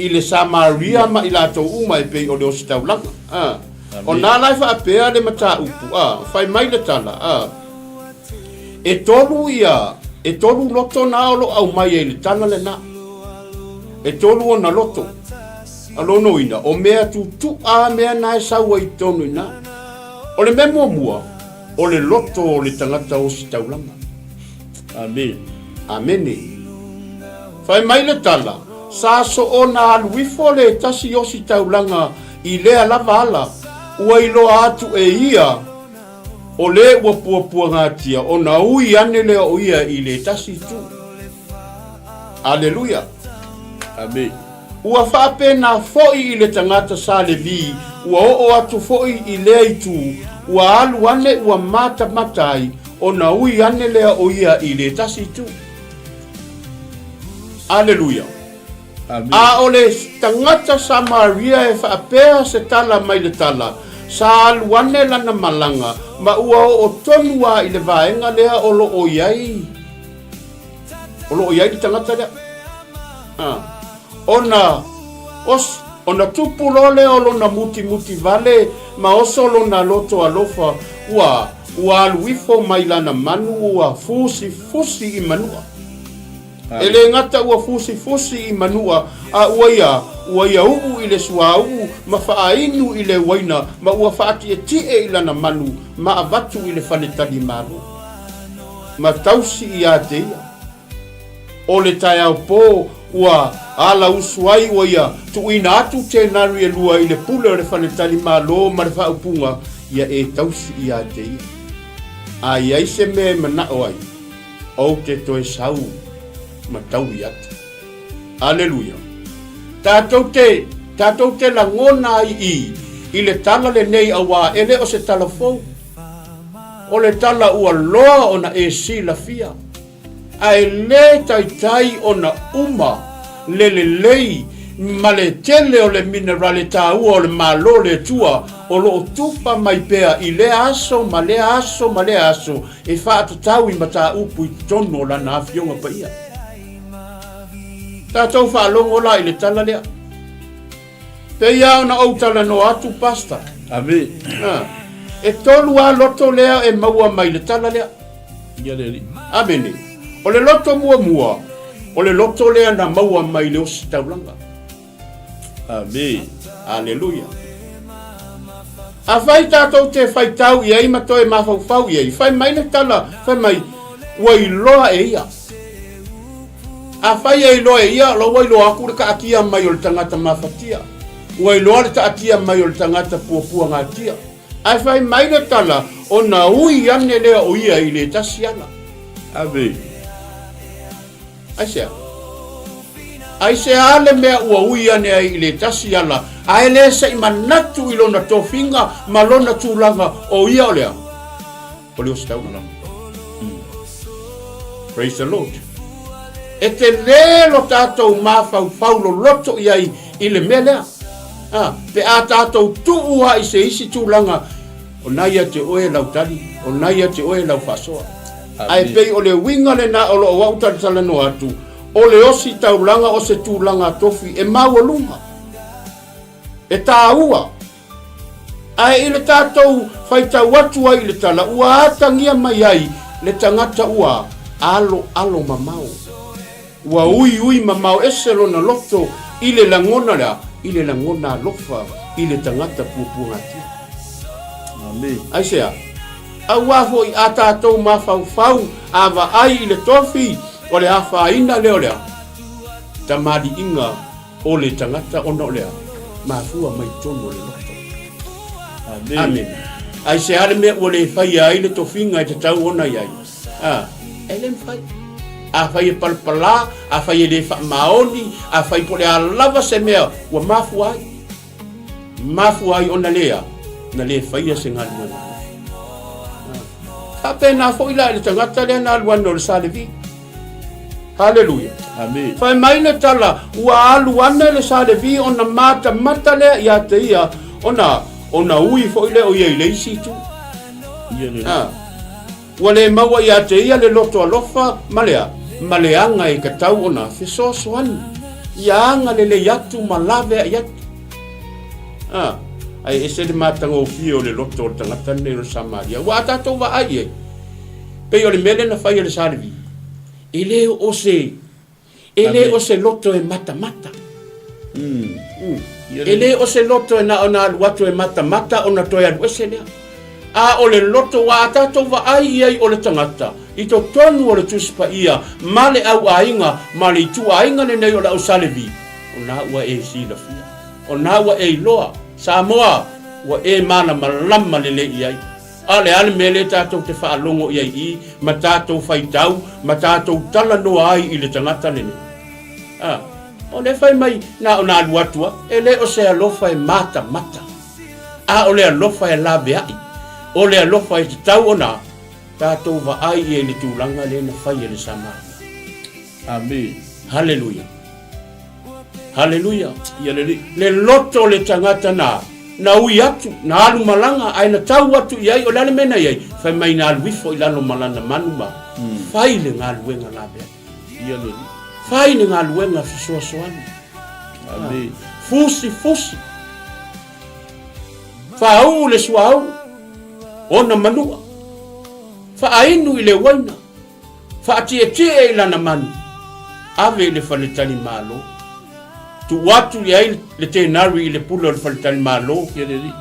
i le Samaria ma i latou uma e pei o le ositaulaga. A, o nā la e faapea le mataupu, a, fai mai le tala, a, e tolu ia, e tolu loto na o lo o aumai ai le tala lena. E tolu ona loto. A lonoina, o mea tutu'a mea na e sau ai i totonu i ina. O le mea muamua, o le loto o le tagata ositaulaga. Amene. Amene. Fai mai le tala, sa soona alu ifo le tasi ositaulaga i lea lava ala, ua iloa atu e ia o le ua puapuagatia ona ui ane lea o ia i le tasi itu. Aleluia. Amene. Ua faapena foi i le tagata sa Levi, ua oo atu foi i lea itu, ua alu ane ua matamata ai, ona ui ane lea o ia i le tasi itu. Aleluia. Amene. A o le tagata Samaria e faapea se tala mai le tala, sa alu ane lana malaga, ma ua oo tonu a i le vaega lea o lo o i ai, o lo o i ai le tagata lea. A, ona, os, ona tupu loa lea o lona mutimuti vale ma oso lona loto alofa, ua, ua alu ifo mai lana manu ua fusifusi i manua. E le gata ua fusifusi i manua, a ua ia, ua ia uu i le suauu ma faainu i le uaina ma ua faatietie i lana manu ma avatu i le faletalimalo. Ma tausi ia te ia. O le taeao pō ua ala usu ai ua ia tuuina atu tenari e lua i le pule o le faletalimalo ma le faaupuga, Ia e tausi ia te ia. A i ai se mea e manao ai, ou te toe sau ma taui atu. Aleluia! Tatou te, tatou te lagona ai i, i le tala lenei auā e le o se tala fou. O le tala ua loa ona e silafia. Ae le taitai ona uma le lelei ma le tele o le minerale taua o le Malo o le Atua o lo o tufa mai pea i lea aso ma lea aso ma lea aso e faatatau i mataupu i totonu o Lana Afioga Paia. Tatou faalogo la i le tala lea. Pei lava ona ou talanoa atu, Pastor. Ame. Ha. E tolu lava loto lea e maua mai le tala lea. Ia le alii. Amene. O le loto muamua, o le loto lea na maua mai le ositaulaga. Ame. Aleluia. Afai tatou te faitau i ai ma toe mafaufau i ai, fai mai le tala, fai mai, ua iloa e ia. Afai e iloa e ia, o la ua iloa atu le taatia mai o le tagata mafatia. Ua iloa le taatia mai o le tagata puapuagatia. Ae fai mai le tala, ona ui ane lea o ia i le tasi ala. Ave. Aisea? Aisea le mea ua ui ane ai i le tasi ala, ae le se i manatu i lona tofiga ma lona tulaga o ia o le a? O le ositaulaga. Praise the Lord. E tele lo tatou mafaufau loloto i ai i le mea lea. Ah, pe a tatou tuu lava i se isi tulaga, o na ia te oe lau tali, o na ia te oe lau faasoa. Ae pei o le uiga lena o loo au talatalanoa atu, o le ositaulaga o se tulaga tofi e maualuga, e taua. Ae i le tatou faitau atu ai i le tala, ua atagia mai ai le tagata ua aloalo mamao. Ua uiui mamao ese lona loto i le lagona lea, i le lagona alofa i le tagata puapuagatia. Amen. Aisea? Auā foi a tatou mafaufau a vaai i le tofi, o le afaina lea o le a? Tamaliiga O le tagata ona o le a? Mafua mai totonu o le loto. Amen. Amene. Aisea le mea ua le faia ai le tofiga e tatau ona i ai? A, e le mafai. Afai e palapala, afai e le faamaoni, afai po o le a lava se mea ua mafua ai. Mafua ai ona le a? Na le faia se galuega alofa. A, faapena foi la i le tagata lea na alu ane o le Sa Levi. Haleluia. Amen. Fai mai le tala, ua alu ane le Sa Levi ona matamata lea ia te ia, ona, ona ui foi lea o ia i le isi itu. Ia le. Ah. Ua le maua ia te ia le loto alofa ma le a, ma le aga e tatau ona fesoasoani. Ia agalelei atu ma laveai atu. Ah. Ae ese le matagofie o le loto o le tagata lenei o le Samaria. Ua a tatou vaai i ai. Pei o le mea lea na fai e le Sa Levi, e le o se, e le o se loto e matamata. Mm. Mm. E le o se loto e na ona alu atu e matamata ona toe alu ese lea. A o le loto ua a tatou vaai i ai o le tagata i totonu o le Tusi Paia ma le auaiga ma le ituaiga lenei o le au Sa Levi, o na ua e silafia, o na ua e iloa, Samoa, ua e malamalama lelei i ai. A o le a le mea lea tatou te faalogo i ai i ma tatou faitau ma tatou talanoa ai i le tagata lenei? A, o lea fai mai na ona alu atu a, e le o se alofa e matamata, a o le alofa e laveai, o le alofa e tatau ona tatou vaai i ai i le tulaga lea na fai e le Samaria. Amene. Haleluia. Haleluia. Ia le Alii. Le loto o le tagata na, na ui atu, na alu malaga, ae na tau atu i ai, o le a le mea na i ai? Fai mai na alu ifo i lalo ma lana manu ma fai le galuega laveai. Ia le Alii. Fai le galuega fesoasoani. Amene. Fusi, fusi. Faauu le suauu, ona manua. Faainu i le uaina. Faatietie i lana manu, ave i le faletalimalo. Tuu atu i ai le tenari i le pule o le faletalimalo,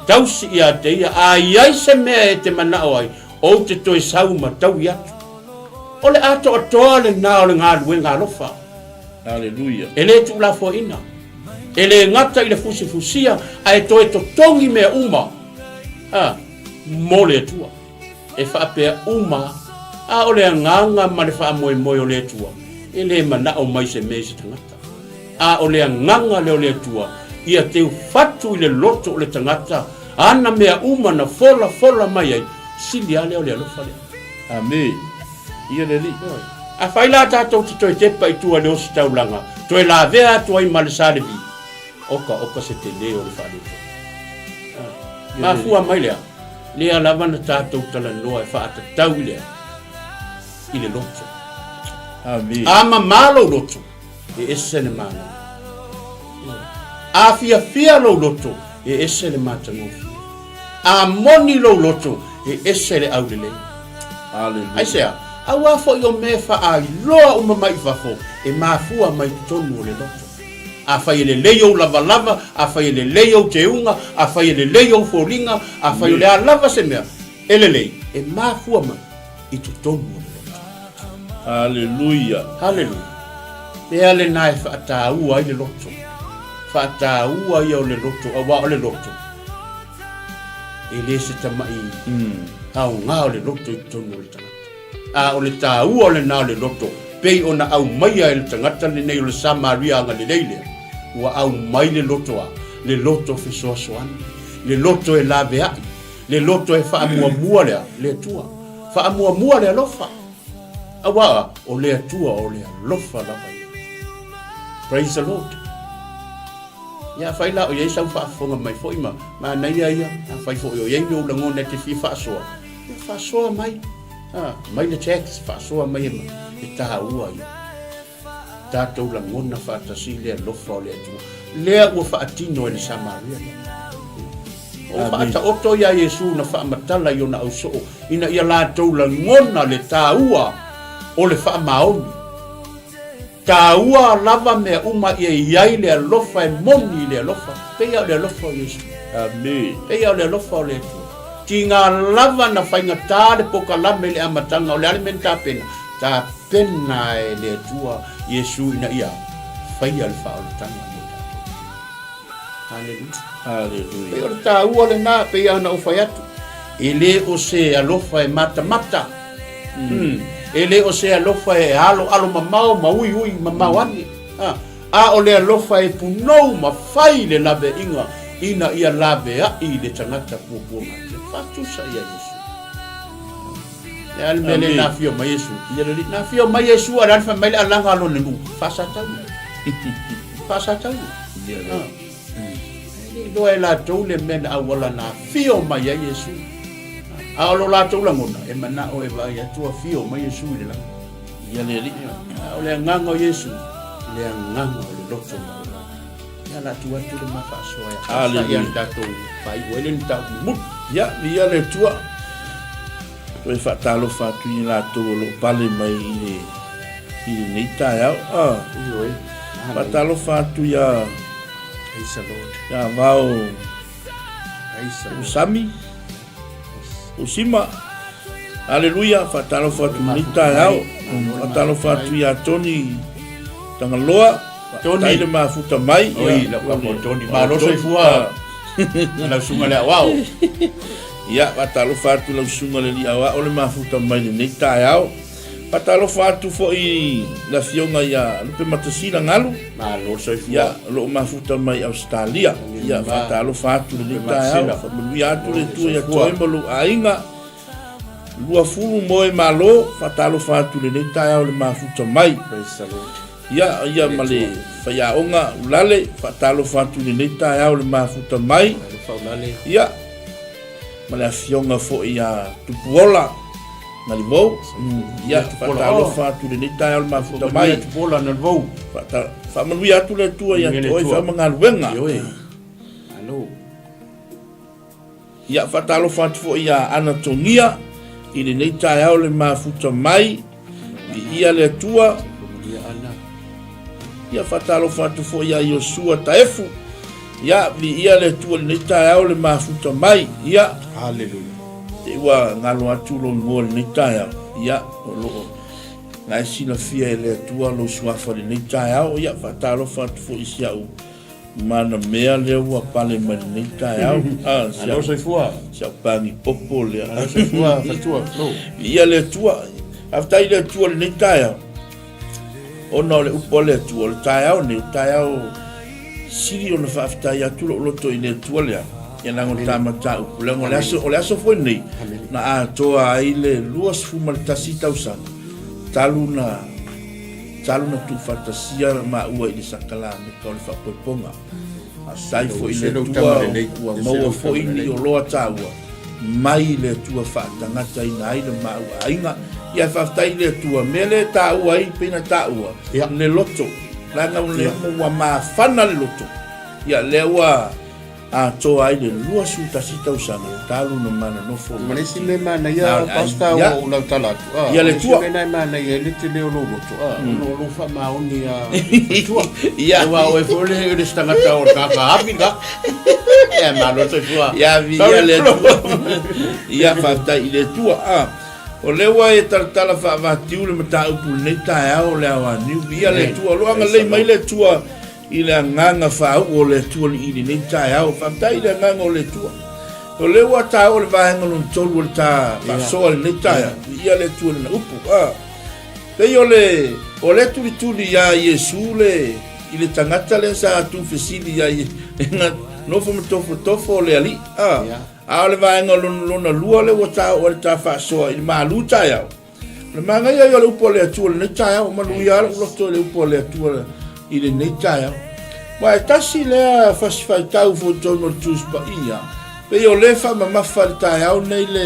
tausi ia te ia, a i ai se mea e te manao ai, ou te toe sau ma taui atu. O le atoatoa lena o le galuega alofa. Aleluia. E le tuulafoaiina, e le gata i le fusifusia, ae toe totogi mea uma, a, mo le Atua. E faapea uma, a o le agaga ma le faamoemoe o le Atua, e le manao mai se mea i se tagata. A o le agaga lea o le Atua, ia teufatu i le loto o le tagata ana mea uma na folafola mai ai, sili lava lea o le alofa lea. Amene. Ia le Alii. Ioe. Afai la tatou te toe tepa i tua i le ositaulaga, toe lavea atu ai ma le Sa Levi, oka oka se tele o le faaletonu. Mafua mai lea, lea lava na tatou talanoa e faatatau i le a? I le loto. Amen. A mamā lou loto, e ese le manaia. A fiafia lou loto, e ese le matagofie. A moni lou loto, e ese le aulelei. Aleluia. Aisea? Auā foi o mea e faaailoa uma mai i fafo, e mafua mai totonu o le loto. Afai e lelei ou lavalava, afai e lelei ou teuga, afai e lelei ou foliga, afai o le a lava se mea, e lelei, e mafua mai i totonu o le loto. Aleluia. Haleluia. Mea lena e faataua ai le loto. Faataua ia o le loto, auā o le loto, e le se tama'i aoga o le loto i totonu o le tagata. A o le taua o lena o le loto, pei ona aumaia e le tagata lenei o le Samaria agalelei lea, ua aumai le loto a, le loto fesoasoani, le loto e laveai, le loto e faamuamua le a, le Atua. Faamuamua le alofa. Auā o le Atua o le alofa lava ia. Praise the Lord. Ia afai la o i ai sau faafofoga mai foi ma manaia ia, afai foi o i ai ni ou lagona e te fia faasoa, ia faasoa mai. Ha, mai le text, faasoa mai e, e taua ia. Tatou lagona faatasi le alofa o le Atua. Lea ua faatino e le Samaria lea. O faataoto iā Iesu na faamatala i ona ausoo ina ia latou lagona le taua o le faamaoni. Taua lava mea uma ia i ai le alofa e moni i le alofa, pei a o le alofa o Iesu. Amen. Pei a o le alofa o le Atua. Tiga lava na faigata le pokalame i le amataga, o le a le mea na tapena? Tapena e le Atua Iesu ina ia faia le faaolataga mo tatou. Haleluia. Haleluia. Pei o le taua lena, pei lava ona ou fai atu, e le o se alofa e matamata. Mm. E le o se alofa e aloalo mamao ma uiui mamao ane. A, a o le alofa e punou ma fai le laveaiga ina ia laveai le tagata puapuagatia. Faatusa ia Iesu. Le a le mea lea na afio mai Iesu. Na afio mai Iesu a le a le fai mai le alaga a lona nuu. Faasataua. Faasataua. Ah. E le iloa e latou le mea na auala na afio mai ai Iesu. A o lo latou lagona, e manao e vaai atu afio mai Iesu i le lagi. Ia le alii. A o le agaga o Iesu, le agaga o le loto maualalo. Ia la tu atu le ma faasoa e Aleluia. Ia tatou faaiu ai le mataupu mulimuli. Ia, viia le Atua. Toe faatalofa atu i latou o lo o pale mai i le i lenei taeao. Ah, Ioe. faatalofa atu ia Praise the Lord. ia Vao Praise the Lord. Usami, Usima. Aleluia, faatalofa atu i lenei taeao. Faatalofa atu ia Tony Tagaloa. Tony. Faafetai le mafuta mai. Oi, lau kapa o Tony. Malo soifua. Lau susuga le aoao. Ia, faatalofa atu lau susuga le alii aoao le mafuta mai lenei taeao. Faatalofa atu foi i le afioga ia Lupematasila Galu. Malo soifua. Ia, o lo o mafuta mai Ausetalia. Ia, faatalofa atu lenei taeao. Faamanuia atu le Atua ia te oe ma lou aiga. Luafulu Moe Malo, faatalofa atu lenei taeao le mafuta mai. Praise the Lord. Ia, ia ma le faiaoga Ulale, faatalofa atu lenei taeao le mafuta mai. Alofa Ulale. Ia, ma le afioga foi ia Tupuola Nalivou. Ia, faatalofa atu lenei taeao le mafuta mai. Tupuola Nalivou. Faamanuia atu le Atua ia te oe faamagaluega. Ioe. Alo. Ia, faatalofa atu foi ia Ana Togia i lenei taeao le mafuta mai, viia le Atua. Ia, faatalofa atu foi ia Iosua Taefu, ia, viia le Atua i lenei taeao le mafuta mai. Ia, Haleluia. Te ua galo atu lou igoa i lenei taeao, ia, o lo o na e silafia e le Atua lou suafa i lenei taeao. Ia, faatalofa atu foi i si au Mana mea lea ua pale mai lenei taeao. Ah, si au, soifua. Si au pagi popo lea. Alo soifua, fatua. No. Ia le Atua. Faafetai le Atua lenei taeao. Ona o le upu a le Atua, o le taeao nei, o le taeao sili ona faafetai atu lou loto i le Atua lea. Ia leaga o le ta mataupu, leaga o le aso, o le aso foi nei, na atoa ai le 21 tausaga talu na. Talu na tuufaatasia maua i le sakalameka o le faapoipoga. Faafetai foi i le Atua ua maua foi ni oloa taua mai le Atua faatagataina ai le maua aiga. Ia faafetai i le Atua mea lea e taua ai pei na taua le loto leaga ua mafana le loto. Ia lea ua atoa ai le 21 tausaga talu na ma nonofo Ma le isi mea manaia Pastor ua ou lautala atu a Ia le tua. mea na e manaia ai le tele o lou loto a ona o lou faamaoni a matua. Ia. Aua o oe foi le le isi tagata o le tagata avi la. Ia malo soifua. Ia viia le Atua. Ia faafetai i le Atua. A o lea ua e talatala faavatiu le mataupu i lenei taeao o le aoaniu. Viia le Atua. O lo o agalelei mai le Atua I le agaga faauu o le Atua i lenei taeao, faafetai i le agaga o le Atua. O lea ua taua le vaega lona tolu o le ta faasoa i lenei taeao, viia le Atua i lana upu. A, pei o le, o le tulituli iā Iesu le, i le tagata lea sa tuufesili iā Ie, na nofo ma tofotofo o le Alii. A, a o le vaega lona lua lea ua taua le ta faasoa i le malu taeao. O le manaia ia o le upu a le Atua i lenei taeao, manuia lava lou loto i le upu a le Atua i lenei taeao. Aua e tasi lea fasi faitau foi totonu o le Tusi Paia, pei o lea e faamamafa i le taeao nei le,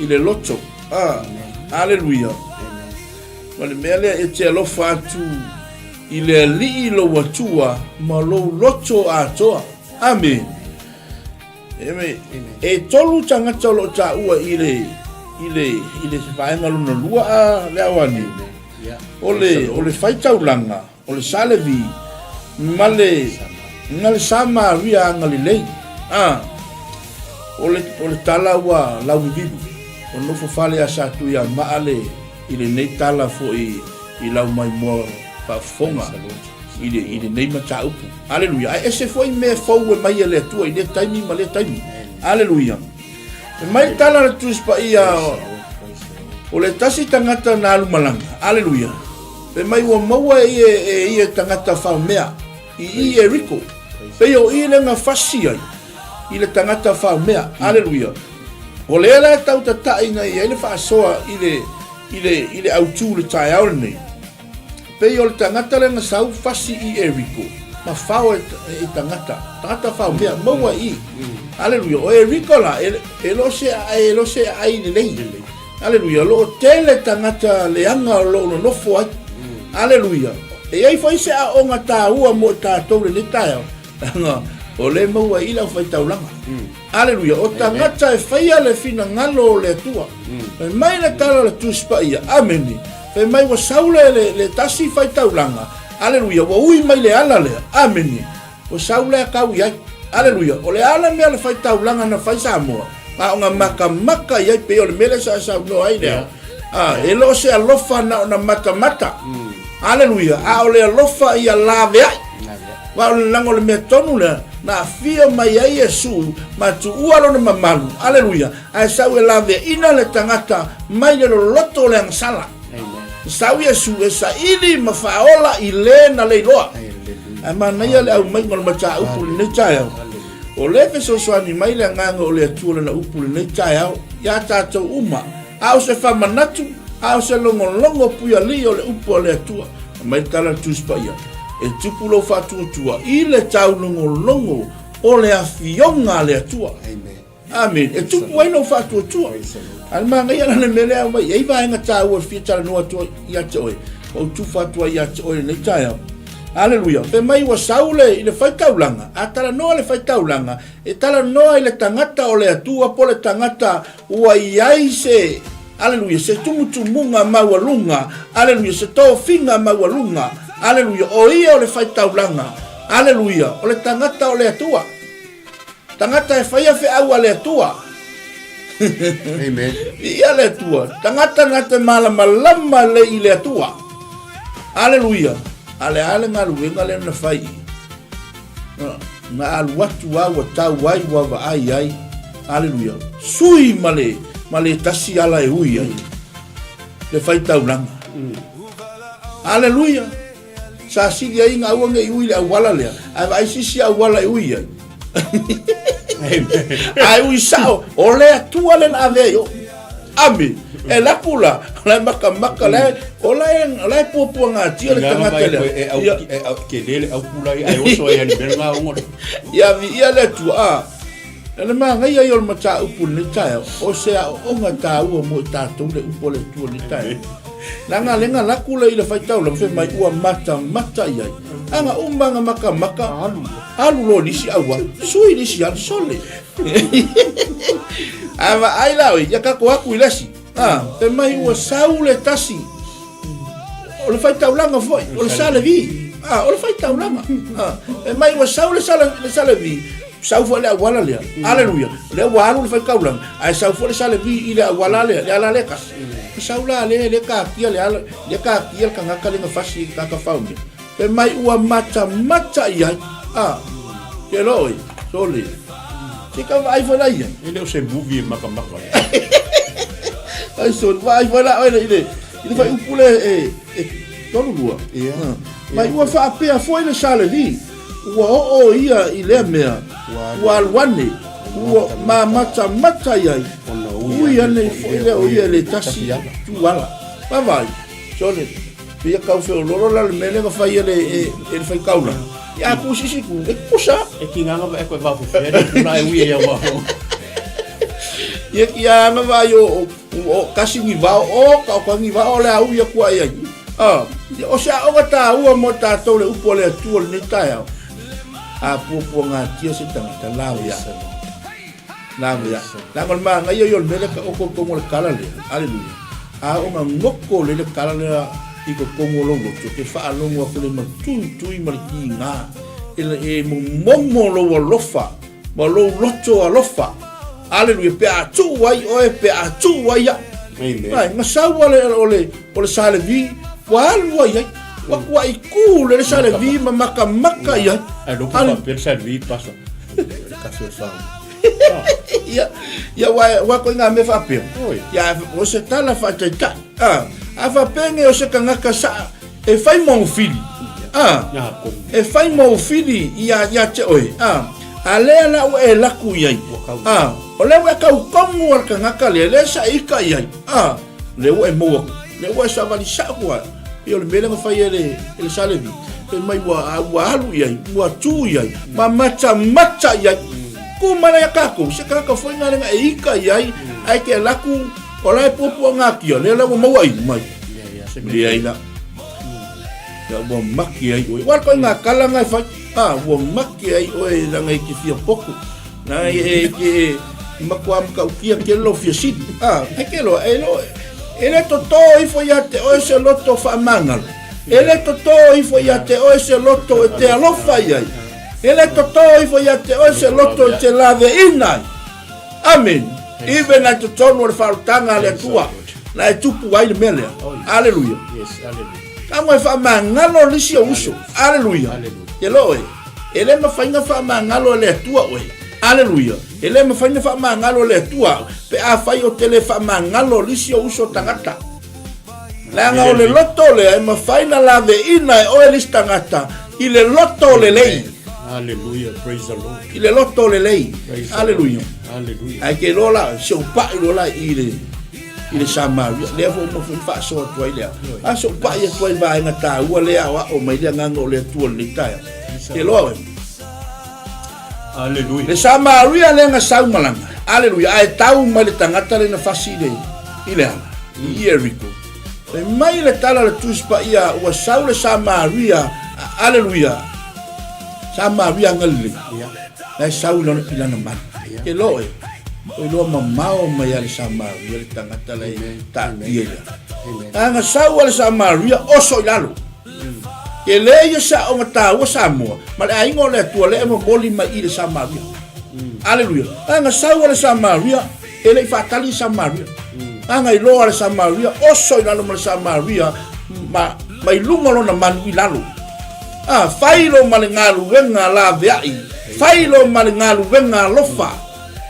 i le loto. Ah, aleluia. Ma le mea lea e te alofa atu i le Alii lou Atua ma lou loto atoa. Amene. E tolu tagata o lo o taua i le i le i le vaega lona lua a le aoani. O le o le faitaulaga, o le Salevi ma le ma le Samaria agalelei. A o le o le tala ua lauvivivi. O nofo fale a Satuiamaa le i lenei tala foi i lau maimoa faafofoga i le, i lenei mataupu. Aleluia. Ae ese foi mea fou e mai e le Atua i lea taimi ma lea taimi. Aleluia. E mai le tala a le Tusi Paia o le tasi tagata na alu malaga. Aleluia. Fai mai ua maua e ia e ia tagata faumea i i Eriko. Pei o i le na fasi ai i le tagata faumea. Aleluia. O lea la e tau tata'i na i ai le faasoa i le i le, i le autu i le taeao lenei, pei o le tagata lea na sau fasi i Eriko, ma fao e, e tagata, tagata fao mea, maua i. Aleluia. O Eriko la, e, e lo se e lo se ai lelei. Aleluia. Lo o tele tagata leaga o lo o nonofo ai. Aleluia. E i ai foi se aoga taua mo i tatou lenei taeao, leaga o lea e maua ai i le aufaitaulaga. Aleluia! O tagata e faia le finagalo o le Atua. Fai mai le tala o le Tusi Paia. Amene. Fai mai ua sau le, le, le tasi faitaulaga. Aleluia! Ua ui mai le ala lea. Amene. Ua sau lea tau i ai. Aleluia! O le ala mea le faitaulaga na fai Samoa, na o na matamata i ai, pei o le mea lea sa e saunoa ai lea. Ah, e le o se alofa na o na matamata. Aleluia! A o le alofa ia laveai. Aua o le lago o le mea tonu lea na afio mai ai Iesu ma tuua lona mamalu, aleluia, ae sau e laveaina le tagata mai le loloto o le agasala. Sau Iesu e saili ma faaola i le na leiloa. Ae manaia le aumaiga o le mataupu i lenei taeao. O lea e fesoasoani mai le Agaga o le Atua lana upu i lenei taeao iā tatou uma. A o se faamanatu, a o se logologo puialii o le upu a le Atua. Aumai le tala a le Tusi Paia, E tupu lou faatuatua i le taulogologo o le Afioga a le Atua. Amene. E tupu ai lou faatuatua. A le manaia la le mea lea aumai, e i ai vaega taua e fia talanoa atu ia te oe, ma ou tufa atu ai ia te oe i lenei taeao. Aleluia. Fai mai ua sau le, i le faitaulaga, a talanoa le faitaulaga, e talanoa i le tagata o le Atua po o le tagata Ua i ai se, aleluia, se tumutumuga maualuga, aleluia, se tofiga maualuga, aleluia, o ia o le faitaulaga, aleluia, o le tagata o le Atua. Tagata e faia feau a le Atua. Amen. Viia le Atua. Tagata na te malamalama lelei i le Atua. Aleluia. A le a le galuega lea na fai i. Na alu atu lava ua tau ai ua vaai ai. Aleluia. Sui ma le, ma le tasi ala e ui ai. Le faitaulaga. Aleluia. Sa sili ai ina aua ne i ui le auala lea, ae vaai sisi auala e ui ai. Ae ui sao, o le Atua lea na ave ai o. Amene. E laku la, la e makamaka, la e, o la e, la e puapuagatia le tagata lea. E au, e au, ke le le au pula i ai oso ai ani mea ngā ongo. Ia viia le Atua, a. E le magaia ia o le mataupu i lenei taeao, o se aoaoga taua mo i tatou le upu a le Atua i lenei taeao. Leaga le galaku lea i le faitaulaga fai mai ua matamata i ai. Aga uma aga makamaka, alu loa i le isi auala, sui i le isi ala, sole. A vaai la oe, ia kako aku i le isi. A, fai mai ua sau le tasi. O le faitaulaga foi, o le sa Levi. A, o le faitaulaga. A, fai mai ua sau le sa, le sa Levi, sau foi le auala lea. Aleluia. O lea ua alu le faitaulaga, ae sau foi le sa Levi i le auala lea, le ala lea kasi. Sau la le, le kakia le ala, le kakia le tagata le na fasi i le tagata faumea. Fai mai ua matamata i ai. A, ke loa oe, sole. Se ka vaai foi la ia. E le o se movie e makamaka. Ai sole, vaai foi la oe i le, i le fuaiupu le e, e 32. Ia. Mai ua faapea foi le sa Levi, ua oo ia i lea mea, ua alu ane, ua mamatamata i ai, ui ane foi lea o ia i le tasi itu ala. Vaavaai, sole. Pei e tau feololo la le mea lea na fai e le, e, e le faitaula. Ia a ku sisi ku, e kusa. E ki nganga va e koe vau fefea, e puna e ui e ia wao. Ia ki a anga vai o, o, o kasi ni vao, o ka o ka ni vao le au ia kua ia. Ah, o se aoga tāua mo tātou le upu a le Atua lenei taeao. A puapua ngā tia se tangata, lawe ia. Lawe aʻe. Leaga o le manaia ia o le mea lea ka oko i totonu o le kala lea. Aleluia. A o na goko lea le kala lea i totonu o lou loto, e te faalogo atu le matuitui ma le kiga, e, e momomo lou alofa ma lou loto alofa. Aleluia. Pe a tuu ai oe, pe a tuu ai au. Amen. Ai, na sau ale o le o le sa Levi, ua alu ai ai. Ua kuai ku le sa Levi ma makamaka i ai. Ai lopo faapea le sa Levi pasa. Kafe o le whānau. Ia, ia ua, ua koe ngā mea whaapea. Oi. Ia, o se tala whaataitai. Ah, a whapenge o se kangaka sa, e whai mau whiri. Ah, Nā komu. e whai mau whiri i a, i a te oe. Ah, a lea la ua e laku i ai. Ua kau. Ah, o lea ua e kau kongu al kangaka lea, lea sa ika i ai. Ah, lea ua e maua, lea ua e savali sa kua. Ia o le mea lea na fai e le, e le Salevi. Fai mai ua, ua alu i ai, ua tū i ai, ma matamata i ai. Kū mai la ia kākou, se kāka foi ngā lenga e ika i ai, ai ke laku, o la e puapua ngā kia, lea la ua maua i mai. Lea i la. Ia ua maki ai oe. Ua koe ngā kala ngai whai. Ah, ua maki ai oe langa i te fia poku. Nā e e ke e makuā makautia ke lo fia sili. Ah, e ke loa, e lo, e le totō ifo ia te oe se loto whaamangalo. E le totō ifo ia te oe se loto e te alofa i ai. E le totō ifo ia te oe se loto e te lawe ina ai. Amen. Even na totonu o le whaarotanga a le Atua, na e tupu ai le mea lea. Aleluia. Yes, aleluia. Ka mo e whaamangalo lisi o uso. Aleluia. Ke lo e. E le mafai na faamagalo e le Atua oe. Aleluia. E le mafai na faamagalo e le Atua au, pe afai o te le faamagalo lisi o uso tagata. Leaga o le loto lea e mafai na laveina e oe lisi tagata i le loto lelei. Hallelujah. Praise the Lord. I le loto lelei. Praise the Aleluia. Lord. Hallelujah. Ae ke loa la, se o pai loa la i le i le Samaria. Lea foi ma foi faasoa atu ai lea. A se o pai atu ai vaega taua lea o ao mai le agaga o le Atua lenei taeao. Ke loa oe. Aleluia. Le Samaria lea na sau malaga. Aleluia. Ae tau mai le tagata le na fasi i le, i le ala, i Ieriko. Fai mai le tala a le Tusi Paia, ua sau le Samaria, aleluia, Samaria Galilei. La e sau i lona, i lana manu. Ke loa oe, o iloa mamao mai a le Samaria le tagata la e taatia i le ala. A na sau a le Samaria, oso i lalo. Ke le ia sa o taua Samoa, ma le aiga o le Atua lea e momoli mai i le Samaria. Aleluia. A na sau a le Samaria, e le i faatali i Samaria. A na iloa a le Samaria, oso i lalo ma le Samaria, ma, ma i luga lona manu i lalo. A, fai lo ma le galuega laveai, fai lo ma le galuega alofa.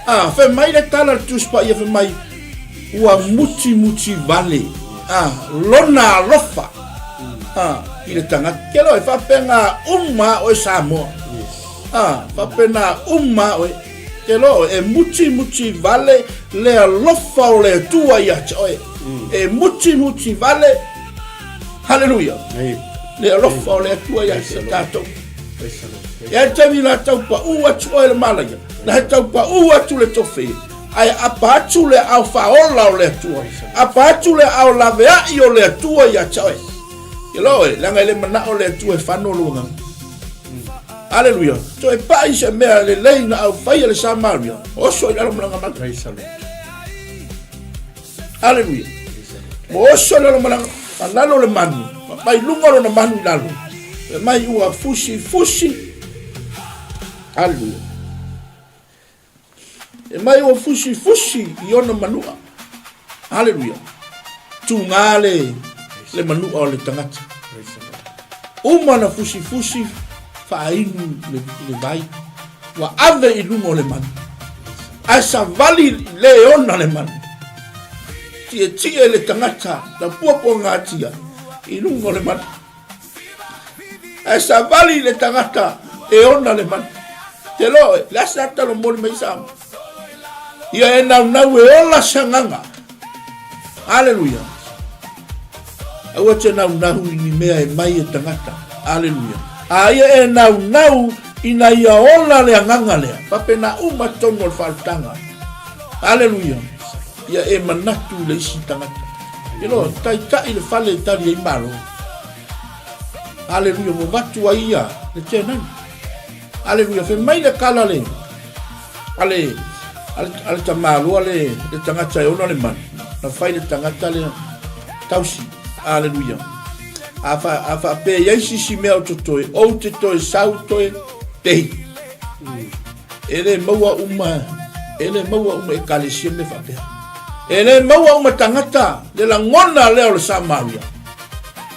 A, fai mai le tala a le Tusi Paia, fai mai, ua mutimuti vale, a, lona alofa. A, i le tagata. Ke loa, e faapena uma oe Samoa. A, faapena uma oe. Te loa oe, e mutimuti vale le alofa o le Atua ia te oe. E mutimuti vale, haleluia, le alofa o le Atua ia te tatou. E ai taimi la tau paʻu atu oe le malaia, na he tau paʻu atu le tofe, ae apa atu le aao faaola o le Atua, apa atu le aao laveai o le Atua ia te oe. Te loa oe, leaga e le manao le Atua e fano lou agaga. Aleluia. Toe pai se mea lelei na au faia le Samaria. Oso i lalo ma langa manu. Praise the Lord. Aleluia. Mo oso i lalo ma langa, ma lalo le manu. Ma mai lunga lona manu i lalo. E mai ua fusi fusi. Aleluia. E mai ua fusifusi i ona manua. Haleluia. Tūgā le, le manua o le tagata. Uma na fusifusi faainu le, le vai. Ua ave i luga o le manu. Ae savali le ona le manu. Tietie le tagata na puapuagatia i luga o le manu. Ae savali le tagata e ona le manu. Te loa oe, le a se ata lo moli mai sa. Ia e naunau e ola se agaga. Aleluia. Aua te naunau i ni mea e mai e tagata. Aleluia. A ia e naunau ina ia ola le agaga lea. Faapena uma totonu o le faalutaga. Aleluia. Ia e manatu i le isi tagata. Te loa, taitai le fale e tali ai malo. Aleluia, ua vatu ai ia le tenani. Aleluia, fai mai le kala le, a le, a le tamaloa le, le tagata e ona le manu. Na fai le tagata le tausi. Aleluia. A, fa, a faapea i ai sisi mea o totoe, ou te toe sau toe pehi. E le maua uma, e le maua uma ekalesia mea faapea. E le maua uma tagata le lagona lea o le Samaria.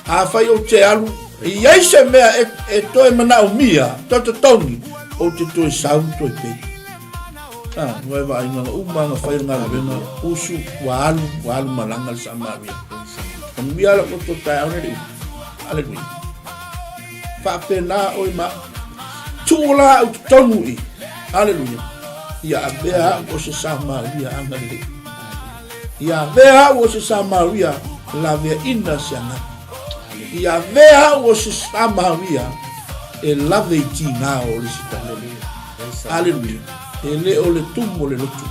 Afai ou te alu, e i ai se mea e, e toe manaomia, toe totogi, ou te toe sau toe pei. Ah, ua e vaaiga uma na fai le galuega, usu, ua alu, ua alu malaga le Samaria. Manuia lau loto taeao nei le upu. Aleluia. Faapena oe ma tuu la au totonu i. Aleluia. Ia avea au o se Samaria agalelei. Ia avea au o se Samaria laveaina se agaga. Ia avea au o se Samaria e lave i tigā o le isi tagata. Aleluia. E le o le tumu o le lotu.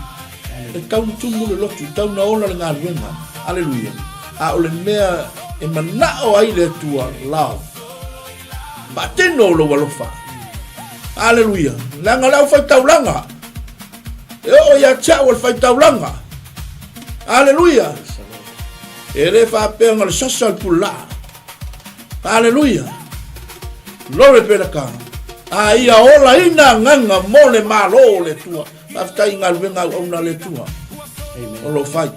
E tau na tumu le lotu, e tau na ola le galuega. Aleluia. A o le mea e manao ai le Atua, love. Faatino lou alofa. Aleluia. Leaga le aufaitaulaga. E oo ia te au o le faitaulaga. Aleluia. E le faapea na le sasa o le pulaa. Aleluia. Glory be to God. A ia olaina agaga mo le Malo o le Atua. Faafetai i galuega auauna a le Atua o lo o fai.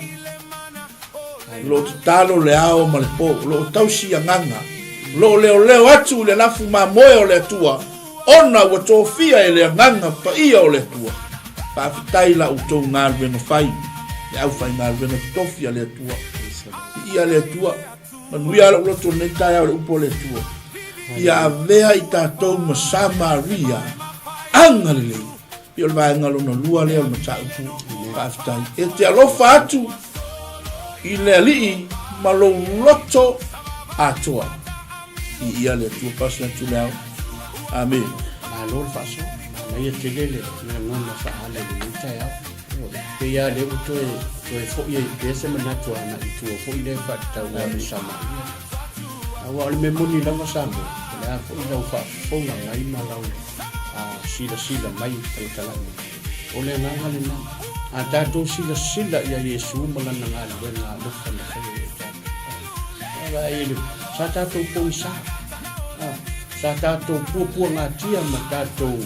O lo o tatalo le ao ma le po, o lo o tausi agaga, o lo o leoleo atu i le lafu mamoe o le Atua, ona ua tofia e le Agaga Paia o le Atua. Faafetai la outou galuega fai, le aufaigaluega totofi a le Atua. Viia le Atua. Manuia lou loto lenei taeao i le upu a le Atua. Ia avea i tatou ma Samaria agalelei. Pei o le vaega lona lua lea o le mataupu. Faafetai. E te alofa atu i le Alii ma lou loto atoa. Viia le Atua, pasia atu le ao. Amene. Malo le faasoa. Manaia tele le lagona faaala i lenei taeao. Pei lava lea ua toe, toe foi ai pea se manatu agai i tua foi lea faatatau ai le Samaria. Aua o le mea moni lava Samoa, o le a foi lau faafofoga mai ma lau silasila mai i talatalaga mai. O le agaga lena. A tatou silasila ia Iesu ma lana galuega alofa na faia ia i tatou. Vaai le, sa tatou pogisa. Sa tatou puapuagatia ma tatou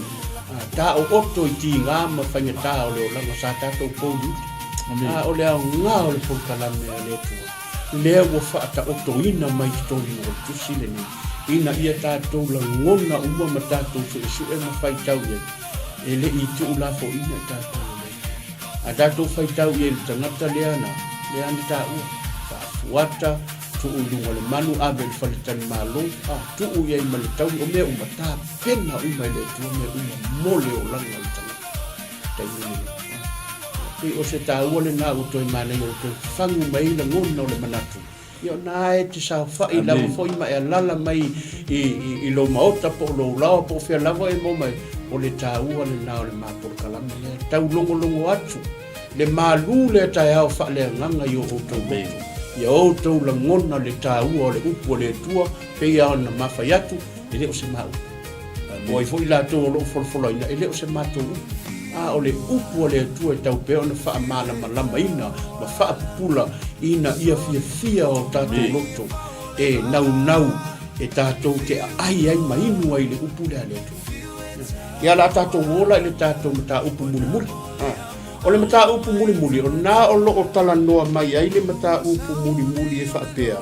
taooto i tiga ma faigata o le olaga, sa tatou pouliuli. A o le aoga o le polokalame a le Atua, lea ua faataotoina mai i totonu o le Tusi lenei, ina ia tatou lagona uma ma tatou suesue ma faitau i ai, e le i tuulafoina i tatou e le Atua. A tatou faitau i ai i le tagata lea na, lea na taua, faafuata, Tuu i luga o le manu, ave i le faletalimalo, a, tuu i ai ma le taui, o mea uma, tapena uma e le Atua mea uma mo le olaga o le tagata. taimi lenei. Pei o se taua lena ua toe manaia ua toe fagu mai ai lagona o le manatu. Ia o na e te saofai lava foi ma e alala mai i, i, i lou maota po o lou laoa po o fea lava e maua mai, o le taua lena o le ma polokalame lea. Taulogologo atu le malu lea taeao faaleagaga i o outou loto. Ia outou lagona le taua o le upu a le Atua, pei lava ona ma fai atu, e le o se ma upu. O ai foi latou o lo o folafolaina, e le o se matou upu, a o le upu a le Atua e tau pea ona faamalamalamaina ma faapupula ina ia fiafia o tatou loto e naunau e tatou te aai ai ma inu ai i le upu lea a le Atua. Ia o le a tatou ola i le tatou mataupu mulimuli. O le mataupu mulimuli, o lena o lo o talanoa mai ai le mataupu mulimuli e faapea,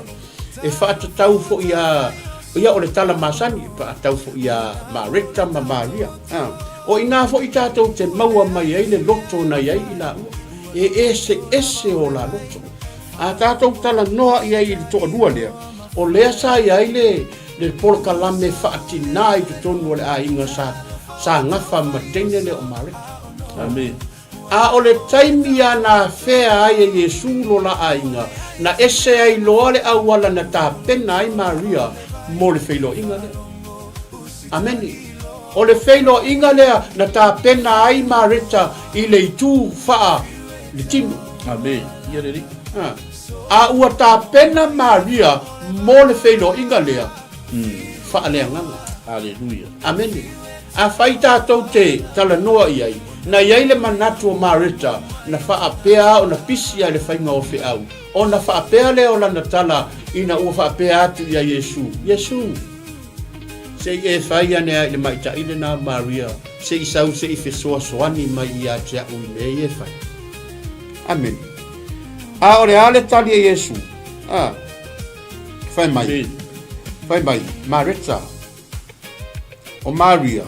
E faatatau foi a ia o le tala masani, e faatatau foi ia Mareta ma Maria. A, o i ina foi tatou te maua mai ai le loto na i ai i laua, e eseese o la loto. A tatou talanoa i ai i le toalua lea, o lea sa i ai le, le polokalame faatina i totonu o le aiga sa, sa gafa ma teine lea o Mareta. Amen. A o le taimi a na afea ai e Iesū lo la aiga, na ese ai loa le auala na tapena ai Maria mo le feiloaiga lea. Amene. O le feiloaiga lea na tapena ai Mareta i le itu faa le tino. Amene. Ia le Alii. A, a ua tapena Maria mo le feiloaiga lea faaleagaga. Aleluia. Amene. Afai tatou te talanoa i ai, na i ai le manatu o Mareta na faapea ona pisi ai le faiga o feau, ona faapea lea o lana tala ina ua faapea atu ia Iesu, Iesu, se i e fai ane a i le maitaʻi lena o Maria, se i sau se i fesoasoani mai ia te aʻu i mea ia e fai. Amene. A o le a le tali a Iesu? A, fai mai, fai mai, Mareta, O Maria,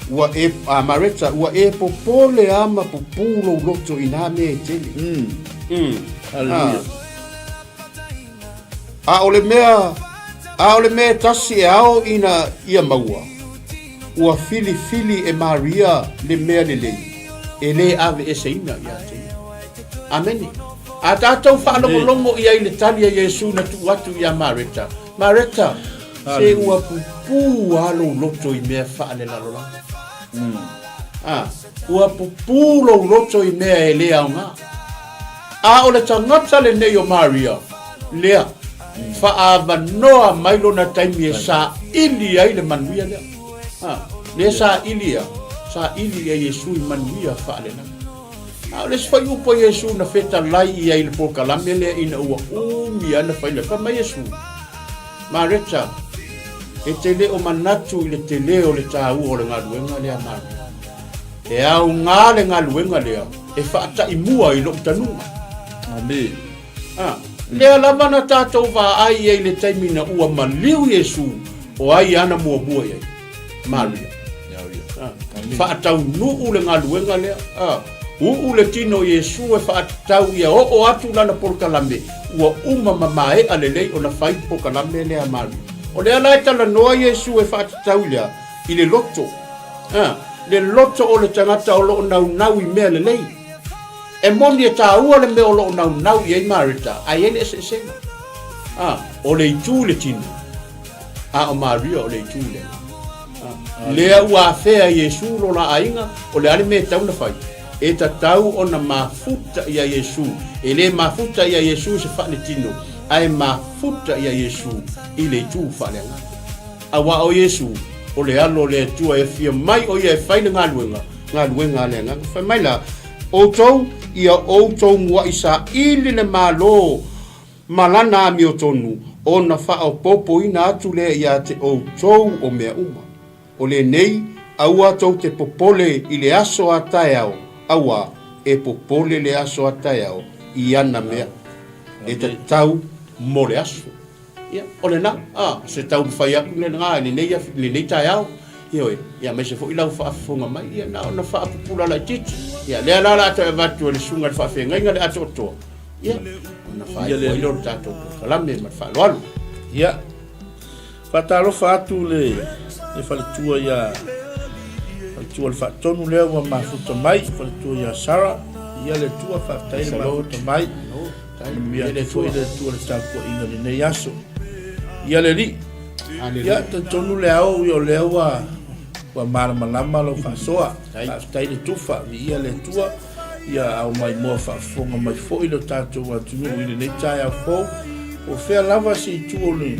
ua e, a Mareta, ua e popole a ma pupū lou loto i nā mea e tele. Mm. Mm. Hallelujah. A, a o le mea, a o le mea e tasi e ao ina ia maua, ua filifili e Maria le mea lelei, e lē aveeseina ia te ia. Amene. A tatou faalogologo i ai i le tali a Iesu na tuu atu iā Mareta, Mareta, se ua pupū a lou loto i mea faalelalolagi. Mm. A, ua pupū lou loto i mea e le aoga. A o le tagata lenei o Maria, lea, mm. faaavanoa mai lona taimi e saili ai le manuia lea. A, lea saili ia, saili ia Iesu i manuia faalelagi. A o le isi foi upu a Iesu na fetalai i ai i le polokalame lea ina ua umi ana fai lea, fai mai Iesu, Mareta, e te le o manatu i le tele o le taua o le galuega lea, Maria. E aoga le galuega lea e faataʻi mua i lou tanuga. Amen. A, lea lava na tatou vaai i ai i le taimi na ua maliu Iesu, o ai ana muamua i ai? Maria. Faataunuu le galuega lea. Uu le tino o Iesu e faatatau ia oo atu lana polokalame, ua uma ma maea lelei ona fai le polokalame lea a Maria. O lea la e talanoa Iesu e faatatau i le a? I le loto. Le loto o le tagata o lo o naunau i mea lelei. E moni e taua le mea o lo o naunau i ai Mareta, ae i ai le eseesega. O le itu i le tino. A o Maria o le itu lea. Lea ua afea Iesu lo la aiga, o le a le mea e tatau ona fai? E tatau ona mafuta ia Iesu. E le mafuta ia Iesu i se faaletino, ae mafuta ia Iesu i le itu faaleagaga. Aua o Iesu, o le Alo o le Atua e afia mai o ia e fai le galuega, galuega a le Agaga. Fai mai la, Outou, ia outou muaʻi saili le Malo ma lana amiotonu, ona faaopoopoina atu lea ia te outou o mea uma. O lenei, aua tou te popole i le aso a taeao, auā, e popole le aso a taeao i ana mea e tatau mo le aso. Ia, o lena, a, se taumafai atu lena i lenei, lenei taeao, ioe, ia aemaise foi lau faafofoga mai, ia na ona faapupula laitiiti. Ia, lea la o le a toe avatu e le susuga i le faafeagaiga le atoatoa, Ia, ona faaiu ai lea o le tatou polokalame ma le faaaloalo. Ia, faatalofa atu le, le faletua ia Faletua le Faatonu lea ua mafuta mai, Faletua ia Sarah, ia le Atua, faafetai le mafuta mai. Manuia atu foi le Atua le tapuaiga lenei aso. Ia le Alii, ia talitonu le ao ia o lea ua ua malamalama lau faasoa. Faafetai le tufa, viia le Atua. Ia ao mai moa faafofoga mai foi lo tatou atunuu i lenei taeao fou. Po o fea lava se itu o le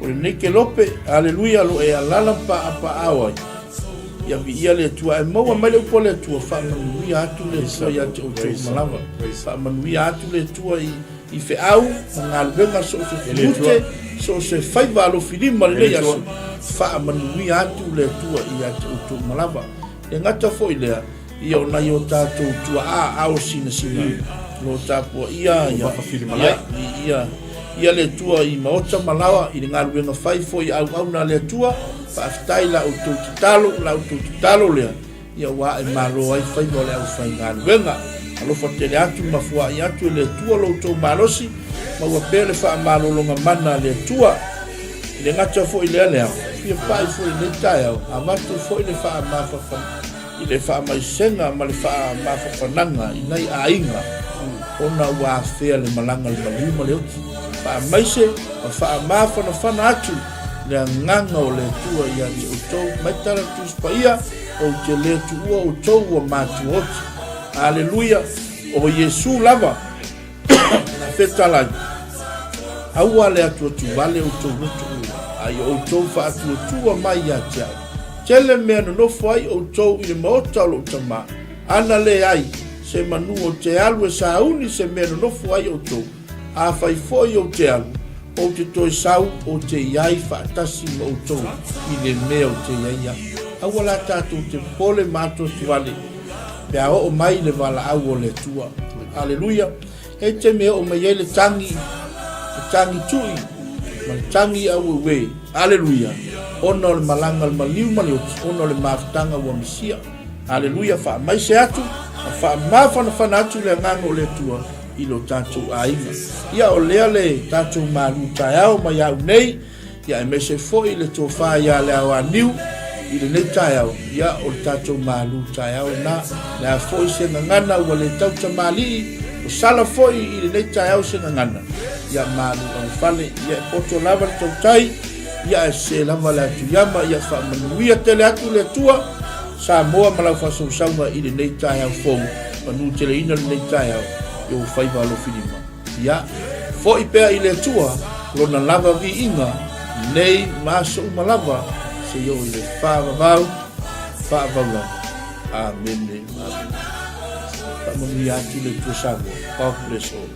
o lenei kelope, aleluia, lo e alala ma paapaaao ai. Ia viia le Atua, ae maua mai le upu a le Atua, faamanuia atu le Atua ia te outou uma lava. Faamanuia atu le Atua i, i feau ma galuega so o se fulute, so o se faiva alofilima lenei aso. Faamanuia atu le Atua ia te outou uma lava. E gata foi lea, ia o nai o tatou tuaa ao sinasina lo tapuaia ia, ia, ia, ia le Atua i maota ma laoa i le galuega fai foi auauna a le Atua. Faafetai la outou tatalo, la outou tatalo lea, ia ua ae malo ai faiva o le aufaigaluega. Alofa tele atu ma fuaai atu e le Atua lo outou malosi, maua pea le faamalologa mana a le Atua. I le gata foi lea lea, fia pai foi i lenei taeao, avatu foi le faamafafa i le faamaisega ma le faamafafanaga i nai aiga ona ua afea le malaga le maliu ma le oti. Faamaise ma faamafanafana atu le agaga o le Atua ia te outou. Mai tala le Tusi Paia, Ou te le tuua outou ua matua oti. Aleluia! O Iesu lava na fetalai, Aua le atuatuvale outou loto, a ia outou faatuatua mai ia te au. Tele mea nonofo ai outou i le maota o lou tama, ana leai se manu ou te alu e sauni se mea nonofo ai outou, afai foi ou te alu, ou te toe sau ou te i ai faatasi ma outou i le mea ou te i ai au. Aua la tatou te popole ma atuatuvale pe a oo mai le valaau o le Atua. Aleluia! E te mea oo mai ai le tagi, le tagi tui, ma le tagi aueue. Aleluia! Ona o le malaga o le maliu ma le oti, ona o le mafutaga ua misia. Aleluia! Faamaise atu ma faamafanafana atu le agaga o le Atua i lo tatou aiga. Ia o lea le tatou malu taeao mai au nei. Ia aemaise foi le tofa ia Leaoaniu i lenei taeao, ia o le tatou malu taeao lena. Le a foi se gagana ua le tau tamalii, o sala foi i lenei taeao se gagana, ia malu agafale, ia e poto lava le tautai, ia ae sese lava le atuiama, ia faamanuia tele atu le Atua, Samoa ma lau faasausauga i lenei taeao fou, manuteleina lenei taeao i ou faiva alofilima. Ia, foi pea i le Atua lona lava viiga nei ma aso uma lava seia oo i le faavavau faavavau lava. Amene. Amene. Faamanuia atu le Atua Samoa. God bless all.